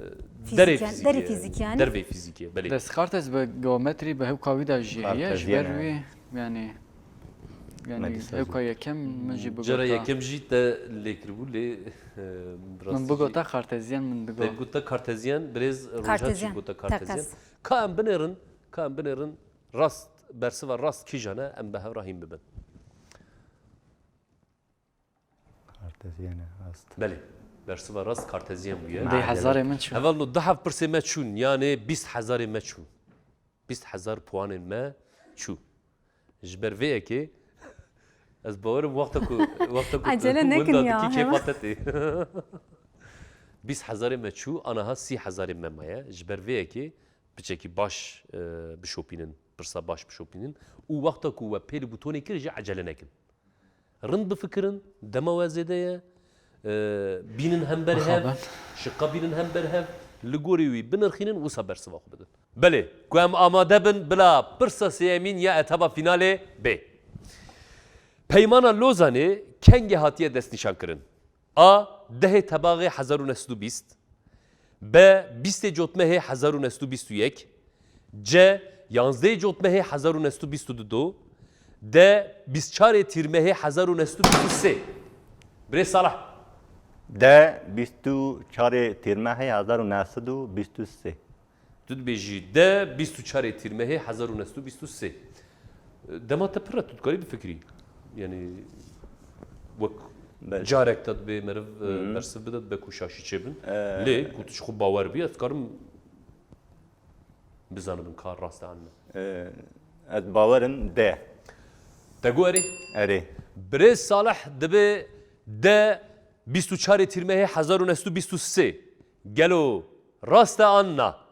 fîzîk derê yani, fîzîkê, derê fîzîk yani. Dervê fîzîkê, belê. Descartes bi geometrî bi hewka wî de jî heye, ji ber Kartezyen e. Wî yani, yani Medîsa jî. Hewka yekem min jî bigota. Cara yekem jî te lê kiribû, lê, e, bi rastî Min bigota jî kartezyen, min digot. Te bigota kartezyen, birêz Rojhat jî Kartezyen, bigota kartezyen. Tekez. Ka em binêrin, ka em binêrin, rast, bersiva rast kîjan e, em bi hev re hîn bibin. Kartezyen e, rast. Belê. Bersiva rast kartezyen bûye. Dê hezarê min çû. Heval no du heft pirsê me çûn, yanê bîst hezarê me çû. Bîst hezar puanên me çû. Ji ber vê yekê Ez bawerim wexta ku, wexta ku Ecele tu nekin winda ya, dikî, hemen. Kêfa te tê. Bîst hezarê me çû, anaha sî hezarê me maye. Ji ber vê yekê piçekî baş, e, bişopînin, pirsa baş bişopînin û wexta ku we pêl û butonê kir jî ecele nekin. Rind bifikirin, dema we zêde ye, e, bînin hember hev, Mixabin. Şiqa bînin hember hev, li gorî wî binirxînin, wisa bersiva xwe bidin. Belê, ku em amade bin bila pirsa sêyemîn ya etaba fînalê bê. Peymana Lozanê kengê hatiye destnîşankirin? A, dehê Tebaxê hezar û neh sed û bîst, B, bîstê Cotmehê hezar û neh sed û bîst û yek, C, yanzdehê Cotmehê hezar û neh sed û bîst û du, D, bîst çarê Tîrmehê hezar û neh sed û bîst û sê. Birêz Salah. D, bîst û çarê Tîrmehê hezar û neh sed û bîst û sê. Tu dibêjî D, bîst û çarê Tîrmehê hezar û neh sed û bîst û sê. Dema te pir e, tu dikarî bifikirî. Yanî wek Belê. Carek te dibê meriv, e, Hı hı. bersiv bide, dibe ku şaşî çêbin. Ee. Lê ku tu ji xwe bawer bî, ez dikarim bizanibin ka rast e an ne. Ee, ez bawerim D. Te got erê? Erê. Birêz Salih dibê D, bîst û çarê Tîrmehê hezar û neh sed û bîst û sê. Gelo rast e an na?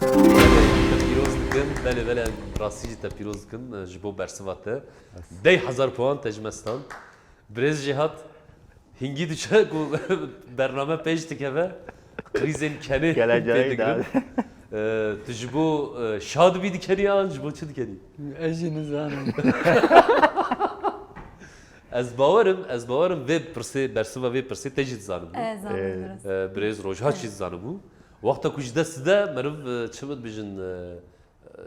Te pîroz dikim. Belê, belê, em rastî jî te pîroz dikim, e, ji bo bersiva te. Deh hezar puan te ji me stand. Birêz Cihat, hingî diçe ku bername pêş dikeve, krîzên kenê Gelecerê pê digirin. E, tu ji bo, e, şa dibî dikenî an ji bo çi dikenî? Ez jî nizanim. Ez bawerim, ez bawerim vê pirsê, bersiva vê pirsê te jî dizanibû. Ez zanim Ee, biraz. E, birêz Rojhat jî dizanibû. Wexta ku ji dest dide, meriv, e, çi min bijin, e,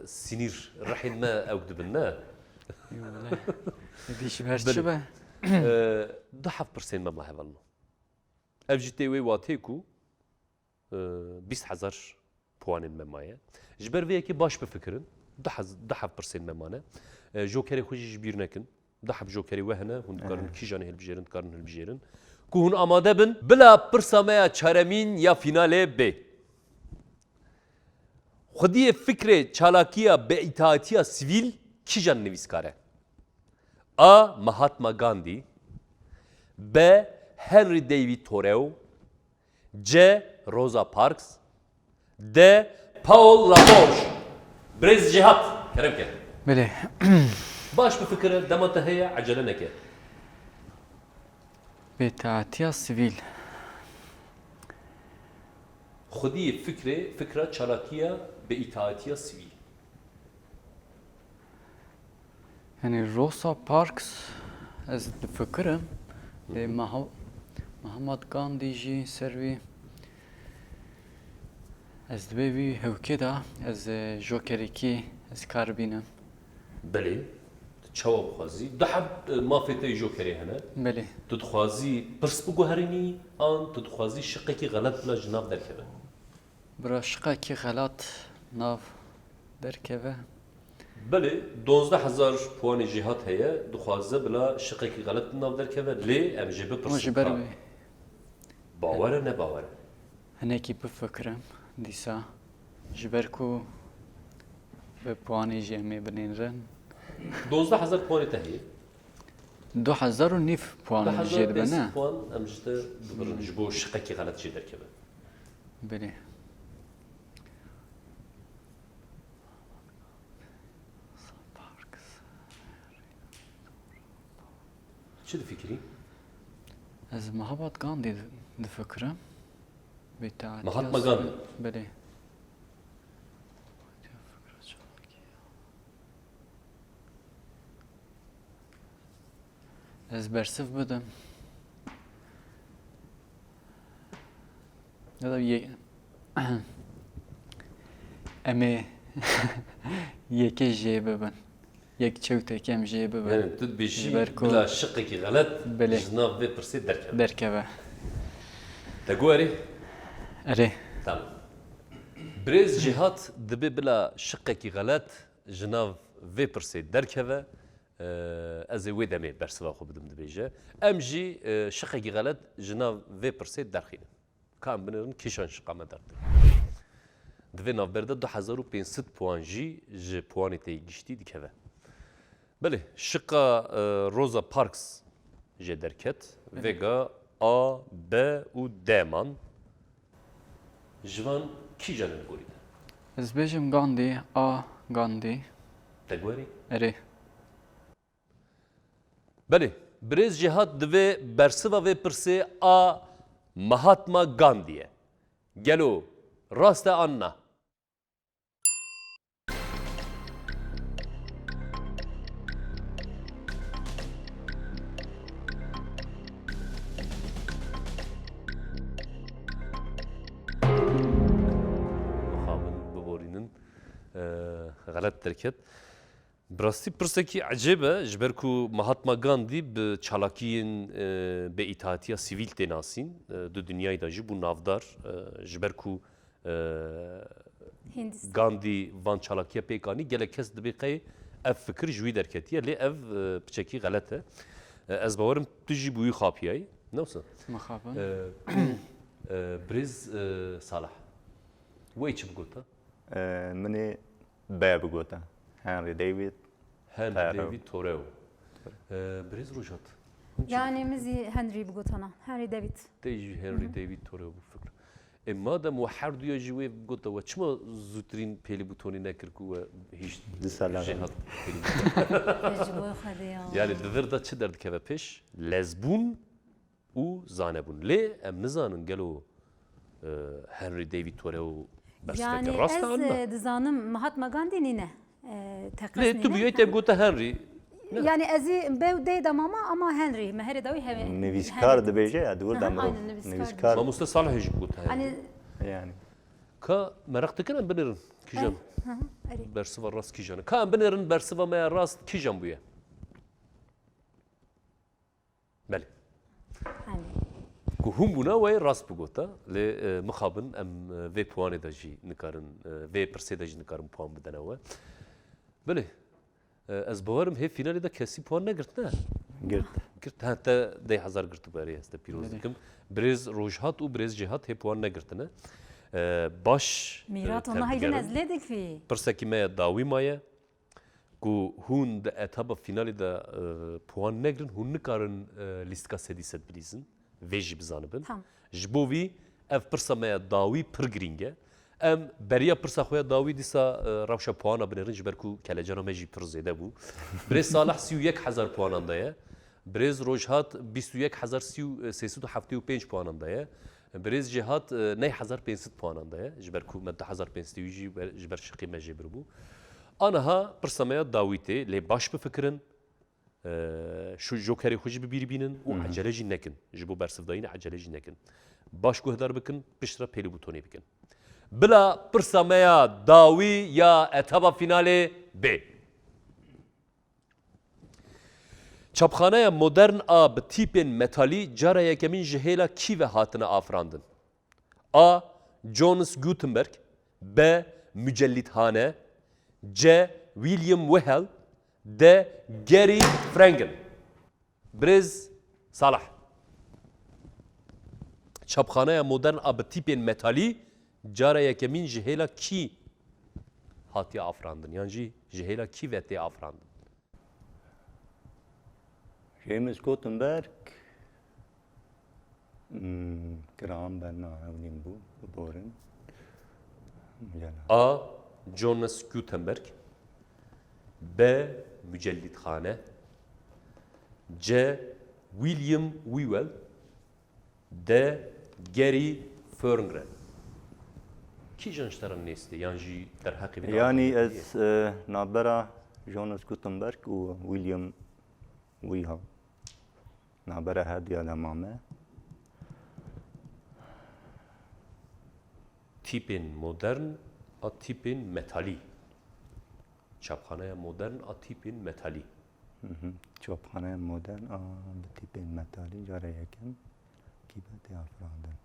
sînîr rihên me ewk dibin, ne? Yo, ne. Êdî ji ber çi be? Belê. E, du heft pirsên me ma hevalno. Ev jî tê wê watê ku, e, bîst hezar puanên me maye. Ji ber vê yekê baş bifikirin. Du hez-, du heft pirsên me mane. E, jokerê xwe jî ji bîr nekin. Du heft jokerê we hene, hûn dikarin Ehe. Kîjanê hilbijêrin, dikarin hilbijêrin. Ku hûn amade bin, bila pirsa me ya çaremîn ya fînalê bê. Xwediyê fikrê çalakiya bêîtaatiya sivîl kîjan nivîskar e? A, Mahatma Gandhi, B, Henry David Thoreau, C, Rosa Parks, D, Paul Lafourche. Birêz Cihat, kerem ke. Belê. Baş bifikire, dema te heye, ecele neke. Bêtaatiya sivîl. Xwediyê fikrê, fikra çalakiya bêîtaatiya sivîl. Yanî Rosa Parks, ez difikirim, Hı hı. e, Maha-, Mahatma Gandhi jî ser wî, ez dibê wî hewkê de, ez, e, jokerekî ez kar bînim. Belê. Tu çawa bixwazî? Du heb, e, mafê te yê jokerê hene. Belê. Tu dixwazî pirs biguherînî, an tu dixwazî şiqekî xelet bila ji nav derkeve? Bira şiqekî xelat nav derkeve. Belê, duwazdeh hezar puanê Cihat heye, dixwaze bila şiqekî xelat nav derkeve, lê em jê bipirsin. Ji ber ka wê. Bawer e, ne bawer e? Hinekî bifikirim dîsa. Ji ber ku bi puanê jî em ê binêrin. Duwazdeh hezar puanê te heye? Du hezar û nîv puan jê dibe, ne? Du hezar pênc sed puan em ji te bibirin, ji bo şiqekî xelet jê derkeve. Belê. Çi difikirî? Ez Mahatma Gandhi di-, difikirim. Bêtaatiya Mahatma Gandhi. Belê. Ez bersiv bidim. Ya da ye-, em ê yekê jê bibin. Yek çewtekê em jê bibin. Yani tu dibêjî bila şiqekî xelet ji nav vê pirsê derkeve. Ji ber ku derkeve. Te got erê? Erê. Tamam. Birêz Cihat dibê bila şiqekî xelet ji nav vê pirsê derkeve. E, ez ê wê demê bersiva xwe bidim dibêje. Em jî, e, şiqekî xelet ji nav vê pirsê derxînin. Ka em binêrin kîjan şiqa me derdikeve. Di vê navberê de du hezar û pênc sed puan jî ji puanê tê giştî dikeve. Belê, şiqa, e, Rosa Parks jê derket. Belê. Vêga A, B û D man. Ji van kîjan e li gorî te? Ez bêjim Gandhi, A Gandhi. Te gorî? Erê. Belê, birêz Cihat divê bersiva vê pirsê a Mahatma Gandhi ye. Gelo rast e an na? Mixabin biborînin, e, xelet derket. Bi rastî pirsekî ecêb e, ji ber ku Mahatma Gandhi bi çalakiyên, e, bêîtahatiya sivîl tê nasîn, e, di dinyayê de jî bû navdar, e, ji ber ku, e, Hindistan. Gandhi van çalakiya pêk anî, gelek kes dibê qey ev fikir ji wî derketiye, lê ev, e, piçekî xelet e. E, ez bawerim tu jî bi wî xapiyayî, ne wisa? Mixabin. E, e, birêz, e, Salih, wê çi bigota? E, min ê B bigota. Henry David Henry Thoreau. David Thoreau. E, birêz Rojhat. Yanî min zî Henry bigotana. Henry David. Te jî Henry David Thoreau bifikir. E, madem we her duya jî wê bigota, we çima zûtirîn pêlî bûtonî nekir ku we hîç Di sala jêhat pêlî bûtonî? Ji bo Xwedê ya. Yani di vir de çi derdikeve pêş? Lezbûn û zanebûn. Lê em nizanin gelo, e, Henry David Thoreau bersiveke Yani rast e ez, an na? e, dizanim Mahatma Gandhi nîne. E, teqez Lê tu nîne. bûyê te gote Henry. Ne? Yani ez ê B û D de mama ama Henry. Me herê dawî heve. Nivîskar Henry. dibêje ya, di wir de Aha, mirov. aynen, nivîskar Nivîskar. dibêje. Mamoste Salihê jî gote Henry. Hani Yani. Ka meraq dikin em binêrin. Kîjan? Eh, hı hı, erê. Bersiva rast kîjan? Ka em binêrin bersiva me ya rast kîjan bûye? Belê. Hani. Ku hûn bûna we rast bigota, lê, e, mixabin em, e, vê puanê de jî nikarin, e, vê pirsê de jî nikarin puan bidene we. Belê. E, ez bawerim hê finalê de kesî puan negirt, ne? Girt. Girt, ha, te deh hezar girtibû, erê, ez te pîroz Belê. dikim. Birêz Rojhat û birêz Cihat hê puan negirtine. E, baş, Mîrat, e, ona hêjin tevdigerin. ez lê dikvî. Pirsekî me ya dawî maye. Ku hûn di etapa finalê de, e, puan negirin, hûn nikarin, e, lîstika sedî sed bilîzin. Vê jî bizanibin. Tamam. Ji bo vî ev pirsa me ya dawî pir girîng e. Em beriya pirsa xwe ya dawî dîsa, e, rewşa puana binêrin, ji ber ku kelecana me jî pir zêde bû. Birêz Salih sî û yek hezar puanan de ye. Birêz Rojhat bîst û yek hezar sê sed û heftê û pênc puanan de ye. Birêz Cihat, e, neh hezar pênc sed puanan de ye. Ji ber ku me du hezar pênc sed wî jî ber, ji ber şiqê me jê biribû. Aniha pirsa me ya dawî tê, lê baş bifikirin. E, şu jokerê xwe jî bi bîr bînin û Hı hı. ecele jî nekin. Ji bo bersivdayînê ecele jî nekin. Baş guhdar bikin, piştre pêlî bûtonê bikin. Bila pirsa me ya dawî ya etapa finalê bê. Çapxaneya modern a bi tîpên metalî cara yekemîn ji hêla kî ve hatine afirandin? A. Johannes Gutenberg. B. Mücellithane. C. William Wheel. D. Gary Frengen. Birêz Salah. Çapxaneya modern a bi tîpên metalî cara yekemîn ji hêla kî hatiye afirandin? Yan jî ji hêla kî ve tê afirandin? James Gutenberg, hmm, Graham Bell, na, ew nîn bû, biborin. Mujella. A. Johannes Gutenberg. B. Mücellithane. C. William Whewell. D. Gary Ferngren. Kîjan ji te re nêstê yan jî derheqê vî Yanî navê ez, e, navbera Johannes Gutenberg û William Whewell. Navbera her duya de mame. Tîpên modern a tîpên metalî. Çapxaneya modern a tîpên metalî. Hı hı. Çapxaneya modern a bi tîpên metalî cara yekem kî be tê afirandin?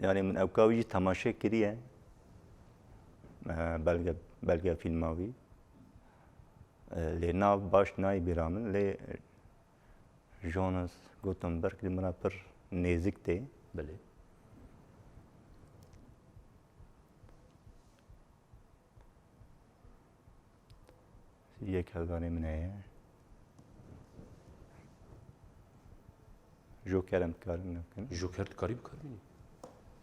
Yani min ewka wî jî temaşe kiriye. E, belge, belgefîlma wî. E, lê nav baş nayê bîra min, lê Jonas Gutenberg li min re pir nêzik tê. Belê. Yek hezarê min heye. Joker em dikarin nekin. Joker dikarî bikarbînî.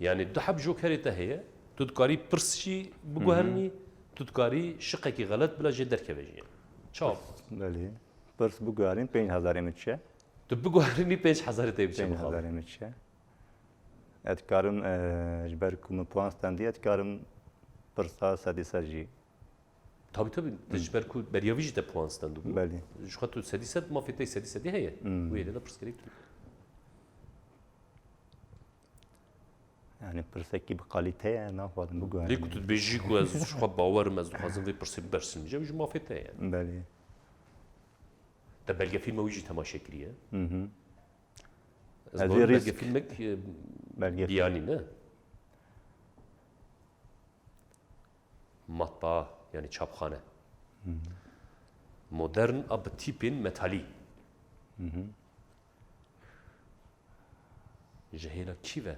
Yani du heb jokerê te heye. Tu dikarî pirs jî biguherinî, tu dikarî şiqekî xelet bila jê derkeve jî. Çawa? Belê. Pirs biguherin pênc hezarê min diçe. Tu biguherinî pênc hezarê te biçe. Pênc hezarê min diçe. Ez dikarim, e, ji ber ku min puan stendiye, ez dikarim pirsa sedî sed jî. Tabî, tabî. Te ji ber ku beriya vî jî te puan stendibû. Belê. Ji xwe tu sedî sed mafê te sedî sedî heye. Hmm. Wê de pirsgirêk tu. Yani pirsekî bi kalîte ye, naxwazim biguherim. Lê ku tu dibêjî ku ez ji xwe bawer im, ez dixwazim vê pirsê bibersivînim, ji mafê te ye. Belê. Te belgefîlma wî jî temaşe kiriye. Hı hı. Ez Ez bawer ê im rîsk belgefîlmek, e, belgefîlm. Biyanî ne? Matbaa, yani çapxane. Hı hı. Modern a bi tîpên metalî. Hı hı. Ji hêla kî ve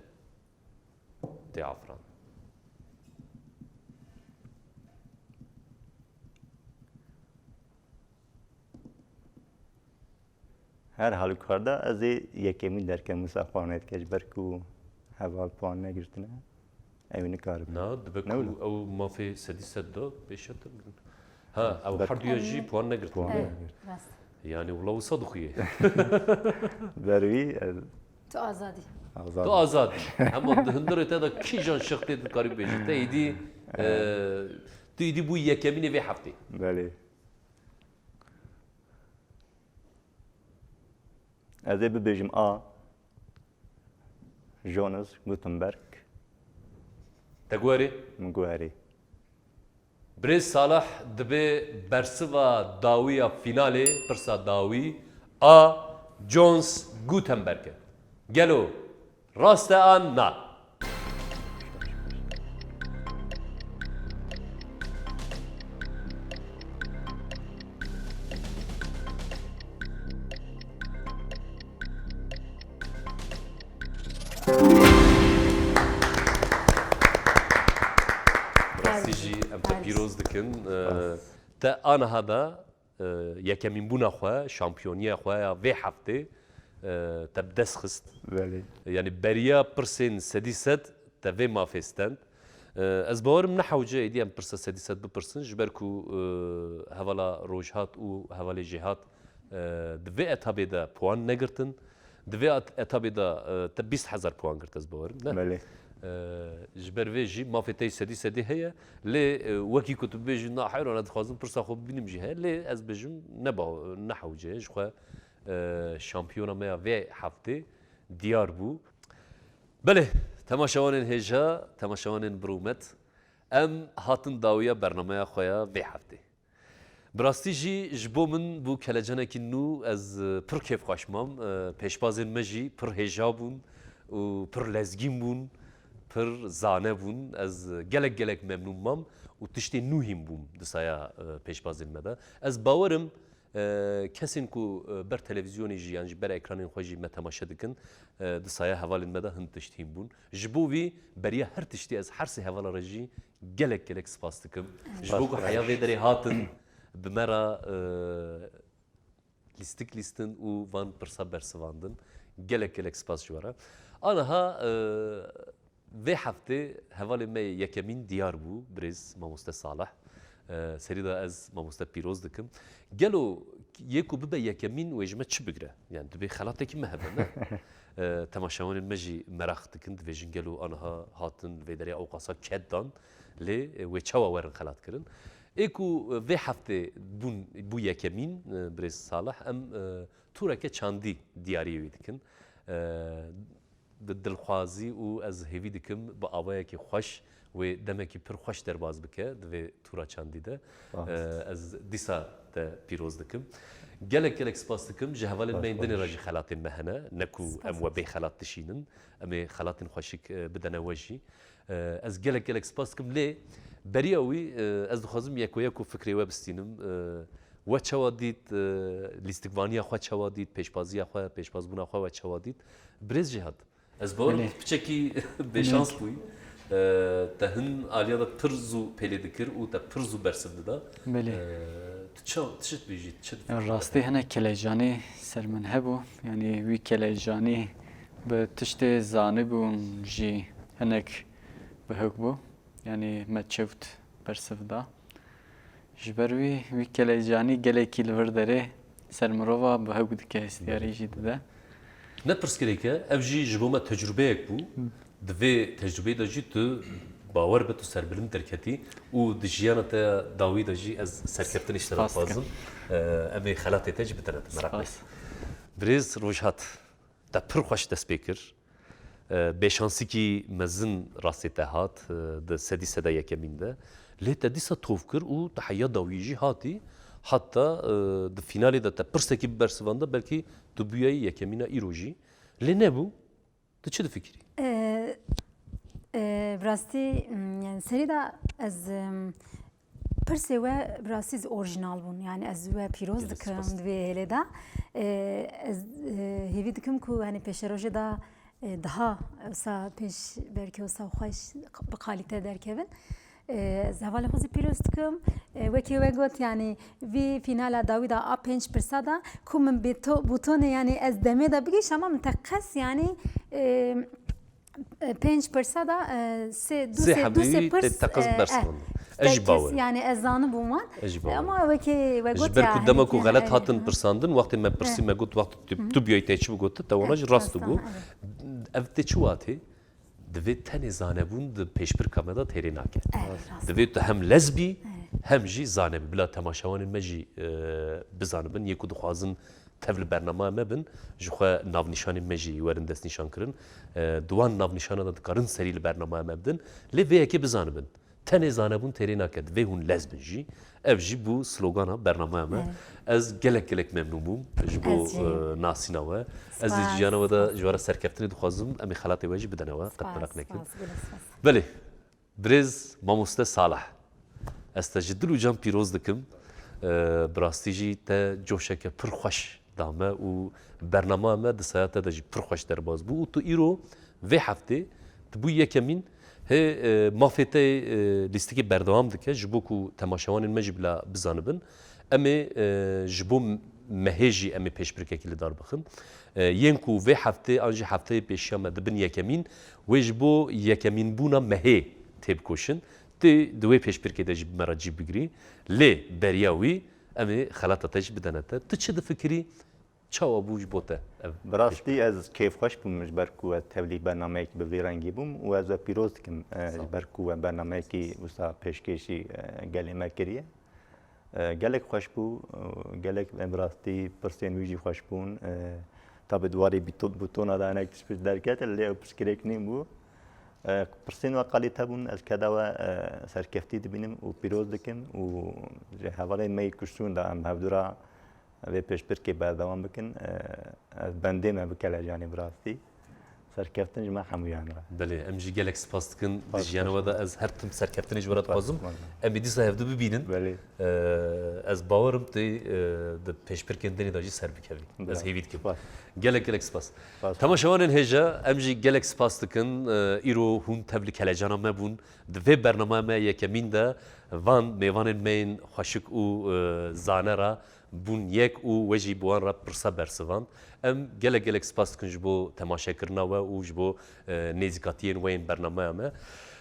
tê afirandin? Her halûkarda ez ê yekemîn derkem wisa xwe nedike, ji ber ku heval puan negirtine, ew ê nikaribin. Na, dibe ku ew mafê sedî sed da pêşe te. Ha, ew herduya jî puan negirtine. Puan negirtine. Rast. Yani wila wisa dixuye. Ber wî, ez Tu azadî. Azad. Tu azad. Hema di hundirê te de kîjan şixtê dikarî bêjî? Te êdî, e, tu êdî bûyî yekemînê vê heftê. Belê. Ez ê bibêjim A. Jonas Gutenberg. Te guherî? Min guherî. Birêz Salih, dibe bersiva dawî ya fînalê, pirsa dawî, A. Jones Gutenberg e. Gelo rast e an na? Rastî jî em te pîroz dikin. Ee, te aniha da, e, yekemînbûna xwe, şampiyoniya xwe ya vê heftê, e, te bi dest xist. Belê. Yani beriya pirsên sedî sed te vê mafê stend. E, ez bawerim ne hewce êdî em pirsa sedî sed bipirsin, ji ber ku, e, hevala Rojhat û hevalê Jêhat, e, di vê etabê de puan negirtin. Di vê at-, etabê de, e, te bîst hezar puan girt, ez bawerim, ne? Belê. E, ji ber vê jî mafê te yî sedî sedî heye. Lê, e, wekî ku tu bibêjî, na heyran, ez dixwazim pirsa xwe bibînim jî heye. Lê ez bêjim ne ba-, ne hewce ye. Ji xwe, e, şampiyona me ya vê heftê diyar bû. Belê, temaşevanên hêja, temaşevanên bi rûmet, em hatin dawiya bernameya xwe ya vê heftê. Bi rastî jî ji bo min bû kelecanekî nû, ez, e, pir kêfxweş mam. E, pêşbazên me jî pir hêja bûn û pir lezgîn bûn, pir zane bûn. Ez, e, gelek gelek memnûn mam û tiştê nû hîn bûm di saya, e, pêşbazên me de. Ez bawer im, e, kesên ku, e, ber televîzyonê jî yan jî ber ekranên xwe jî me temaşe dikin, e, di saya hevalên me de hin tişt hîn bûn. Ji bo vî beriya her tiştî ez her sê hevala re jî gelek gelek spas dikim. Ji bo ku heya vê derê hatin, bi me re, e, lîstik lîstin û van pirsa bersivandin. Gelek gelek spas ji we re. Aniha, e, vê heftê hevalê me yê yekemîn diyar bû, birêz mamoste Salih. E, serî de ez mamoste pîroz dikim. Gelo yê ku bibe yekemîn wê ji me çi bigre? Yani dibê xelatekî me hebe, ne? E, temaşevanên me jî meraq dikin, dibêjin gelo aniha hatin vê derê ewqasa ked dan, lê, e, wê çawa werin xelatkirin? Ê ku, e, vê heftê bûn, bû yekemîn, e, birêz Salih, em, e, tûreke çandî diyariyê wî dikin. E, bi dilxwazî û ez hêvî dikim bi awayekî xweş wê demekî pir xweş derbas bike di vê tûra çandî de. Spas. E, ez dîsa te pîroz dikim. Gelek gelek spas dikim. Ji hevalên me yên dinê re jî xelatên me hene. Ne ku em we bê xelat dişînin. Em ê xelatên xweşik, e, bidene we jî. E, ez gelek gelek spas dikim. Lê beriya wî, e, ez dixwazim yeko yeko fikrê we bistînim. E, we çawa dît, e, lîstikvaniya xwe çawa dît, pêşbaziya xwe, pêşbazbûna xwe we çawa dît? Birêz Jîhad. Ez bawer Belê. Piçekî bêşans Belê. Bûyî. Te hin aliya de pir zû pêlê dikir û te pir zû bersiv dida. Belê. Tu ça, tu çi dibêjî, tu çi dibêjî? Rastî hinek kelecanî ser min hebû. Yanî wî kelecanî bi tiştê zanibûn jî hinek bihek bû. Yanî me çewt bersiv da. Ji ber wî, wî kelecanî gelekî li vir derê ser mirova bi hew dike, hestiyarî Belê. Jî dide. Ne pirsgirêk e, ev jî ji bo me tecrûbeyek bû. Di vê tecrûbeyê de jî tu bawer be tu serbilind derketî û di jiyana te ya dawî de jî ez serkeftinê ji te re Spas dikim. Dixwazim. Em ê xelatê te jî bidene te, meraq Spas. Nekî. Birêz Rojhat. Te pir xweş dest pê kir. E, bêşansikî mezin rastê te hat, e, di sedî seda yekemîn de. Lê te dîsa tov kir û te heya dawiyê jî hatî. Heta, e, di fînalê de te pirsekî bibersivanda, belkî tu bûyayî yekemîna îro jî. Lê nebû. Tu çi difikirî? E, e, bi rastî, m, yani serî de ez, em, Pirsê we bi rastî zî orjînal bûn. Yani ez we pîroz Gelek dikim spas. Di vê hêlê de. E, ez, e, hêvî dikim ku, hani, pêşerojê de, e, daha wisa pêş, belkî wisa xweş, bi kalîte derkevin. E, ez hevalê xwe zî pîroz dikim. E, wekî we got, yani, vî fînala dawî de a pênc pirsa de ku min bîto-, bûtonê, yani, ez demê de bigihîşam, ama min teqez, yani, e, E, pênc pirsa da, e, sê, du Sê sê, du sê hebî pirs, te teqez e, bers e, bûn. Ez jî teqez, bawer im. Yani ez zanibûm wan. Ez jî E, bawer im. Ama wekî we Ji got ber ya, ku dema ku henekî xelet hene, hatin e, pirsandin, wextê me pirsî, e, me got, wext tu, tu biyayî te çi bigot, te wana jî rast dibû. Ev tê çi watê? Divê tenê zanebûn di pêşbirka me de têrê nake. Divê tu hem lez bî, hem jî zanebî. Bila temaşevanên me jî, e, bizanibin, yê ku dixwazin tev li bernama me bin, ji xwe navnîşanên me jî werin destnîşankirin. E, di wan navnîşana de dikarin serî li bernama me bidin. Lê vê yekê bizanibin. Tenê zanebûn têrê nake, divê hûn lez bin jî. Ev jî bû slogana bernamaya me. Evet. Ez gelek gelek memnûn bûm ji bo, Ez jî. e, nasîna we. Ez jî Spas, jiyana we de spas. Ji we re serkeftinê dixwazim. Em ê xelatê we jî bidene we. Qet Spas, meraq nekin. Spas, gelek spas. Belê. Birêz mamoste Salih, ez te ji dil û can pîroz dikim. Eee, bi rastî jî te coşeke pir xweş da me û bernama me di saya te de jî pir xweş derbas bû û tu îro vê heftê tu bûyî yekemîn hê, eee, mafê te, eee, lîstikê berdewam dike ji bo ku temaşevanên me jî bila bizanibin. Em ê, eee, ji bo mehê jî em ê pêşbirkekî li dar bixin. E, yên ku vê heftê an jî hefteyê pêşiya me dibin yekemîn, wê ji bo yekemînbûna mehê têbikoşin. Tê di wê pêşbirkê de jî bi me re cî bigirî. Lê beriya wî em ê xelata te jî bidene te. Tu çi difikirî? Çawa bû ji bo te ev Bi rastî pêşbirkê? Ez kêfxweş bûm ji ber ku ez tevlî bernameyekî bi vî rengî bûm û ez we pîroz dikim, e, Sağ ol. Ji ber ku we bernameyekî wisa pêşkêşî, e, gelê me kiriye. E, gelek xweş bû, e, gelek em bi rastî pirsên wî jî xweş bûn. E, tabi di warê bîto-, bûtona de hinek tişt derket, lê ew pirsgirêk nîn bû. E, pirsên we qalîte bûn, ez keda we, e, serkeftî dibînim û pîroz dikim û ji hevalên me yê kuştûn de em hevdû re vê pêşbirkê berdewam bikin. E, ez bendê me bi kelecanê bi rastî. Serkeftin ji me hemûyan re. Belê, em jî gelek spas dikin. Di Spas, jiyana we de spas. Ez her tim serkeftinê ji we re Spas, dixwazim. Spas. Em ê dîsa hevdu bibînin. Belê. Ee, ez bawer im tê, e, di pêşbirkên dinê de jî ser bikevî. Belê. Ez hêvî dikim. Spas. Gelek, gelek spas. Spas. Temaşevanên hêja, em jî gelek spas dikin. Ee, îro hûn tev li kelecana me bûn. Di vê bernamaya me yekemîn de van mêvanên me yên xweşik û, e, zane re bûn yek û we jî bi wan re pirsa bersivand. Em gelek gelek spas dikin ji bo temaşekirina we û ji bo, e, nêzîkatiyên we yên bernameya me.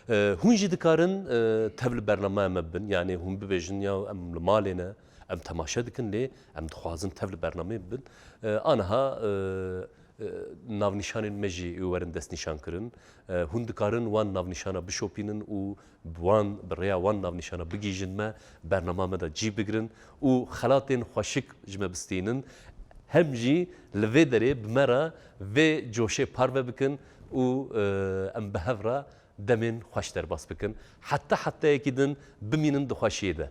E, hûn jî dikarin, e, tev li bernameya me bibin, yanî hûn bibêjin ya em li malê ne, em temaşe dikin lê em dixwazin tev li bernameyê bibin. E, aniha, e, e, navnîşanên me jî werin destnîşankirin. E, hûn dikarin wan navnîşana bişopînin û bi wan, bi rêya wan navnîşana bigihîjin me, bernama me de cî bigirin û xelatên xweşik ji me bistînin. Hem jî li vê derê bi me re vê coşê parve bikin û, e, em bi hev re demên xweş derbas bikin. Heta hetayekî din bimînin di xweşiyê de.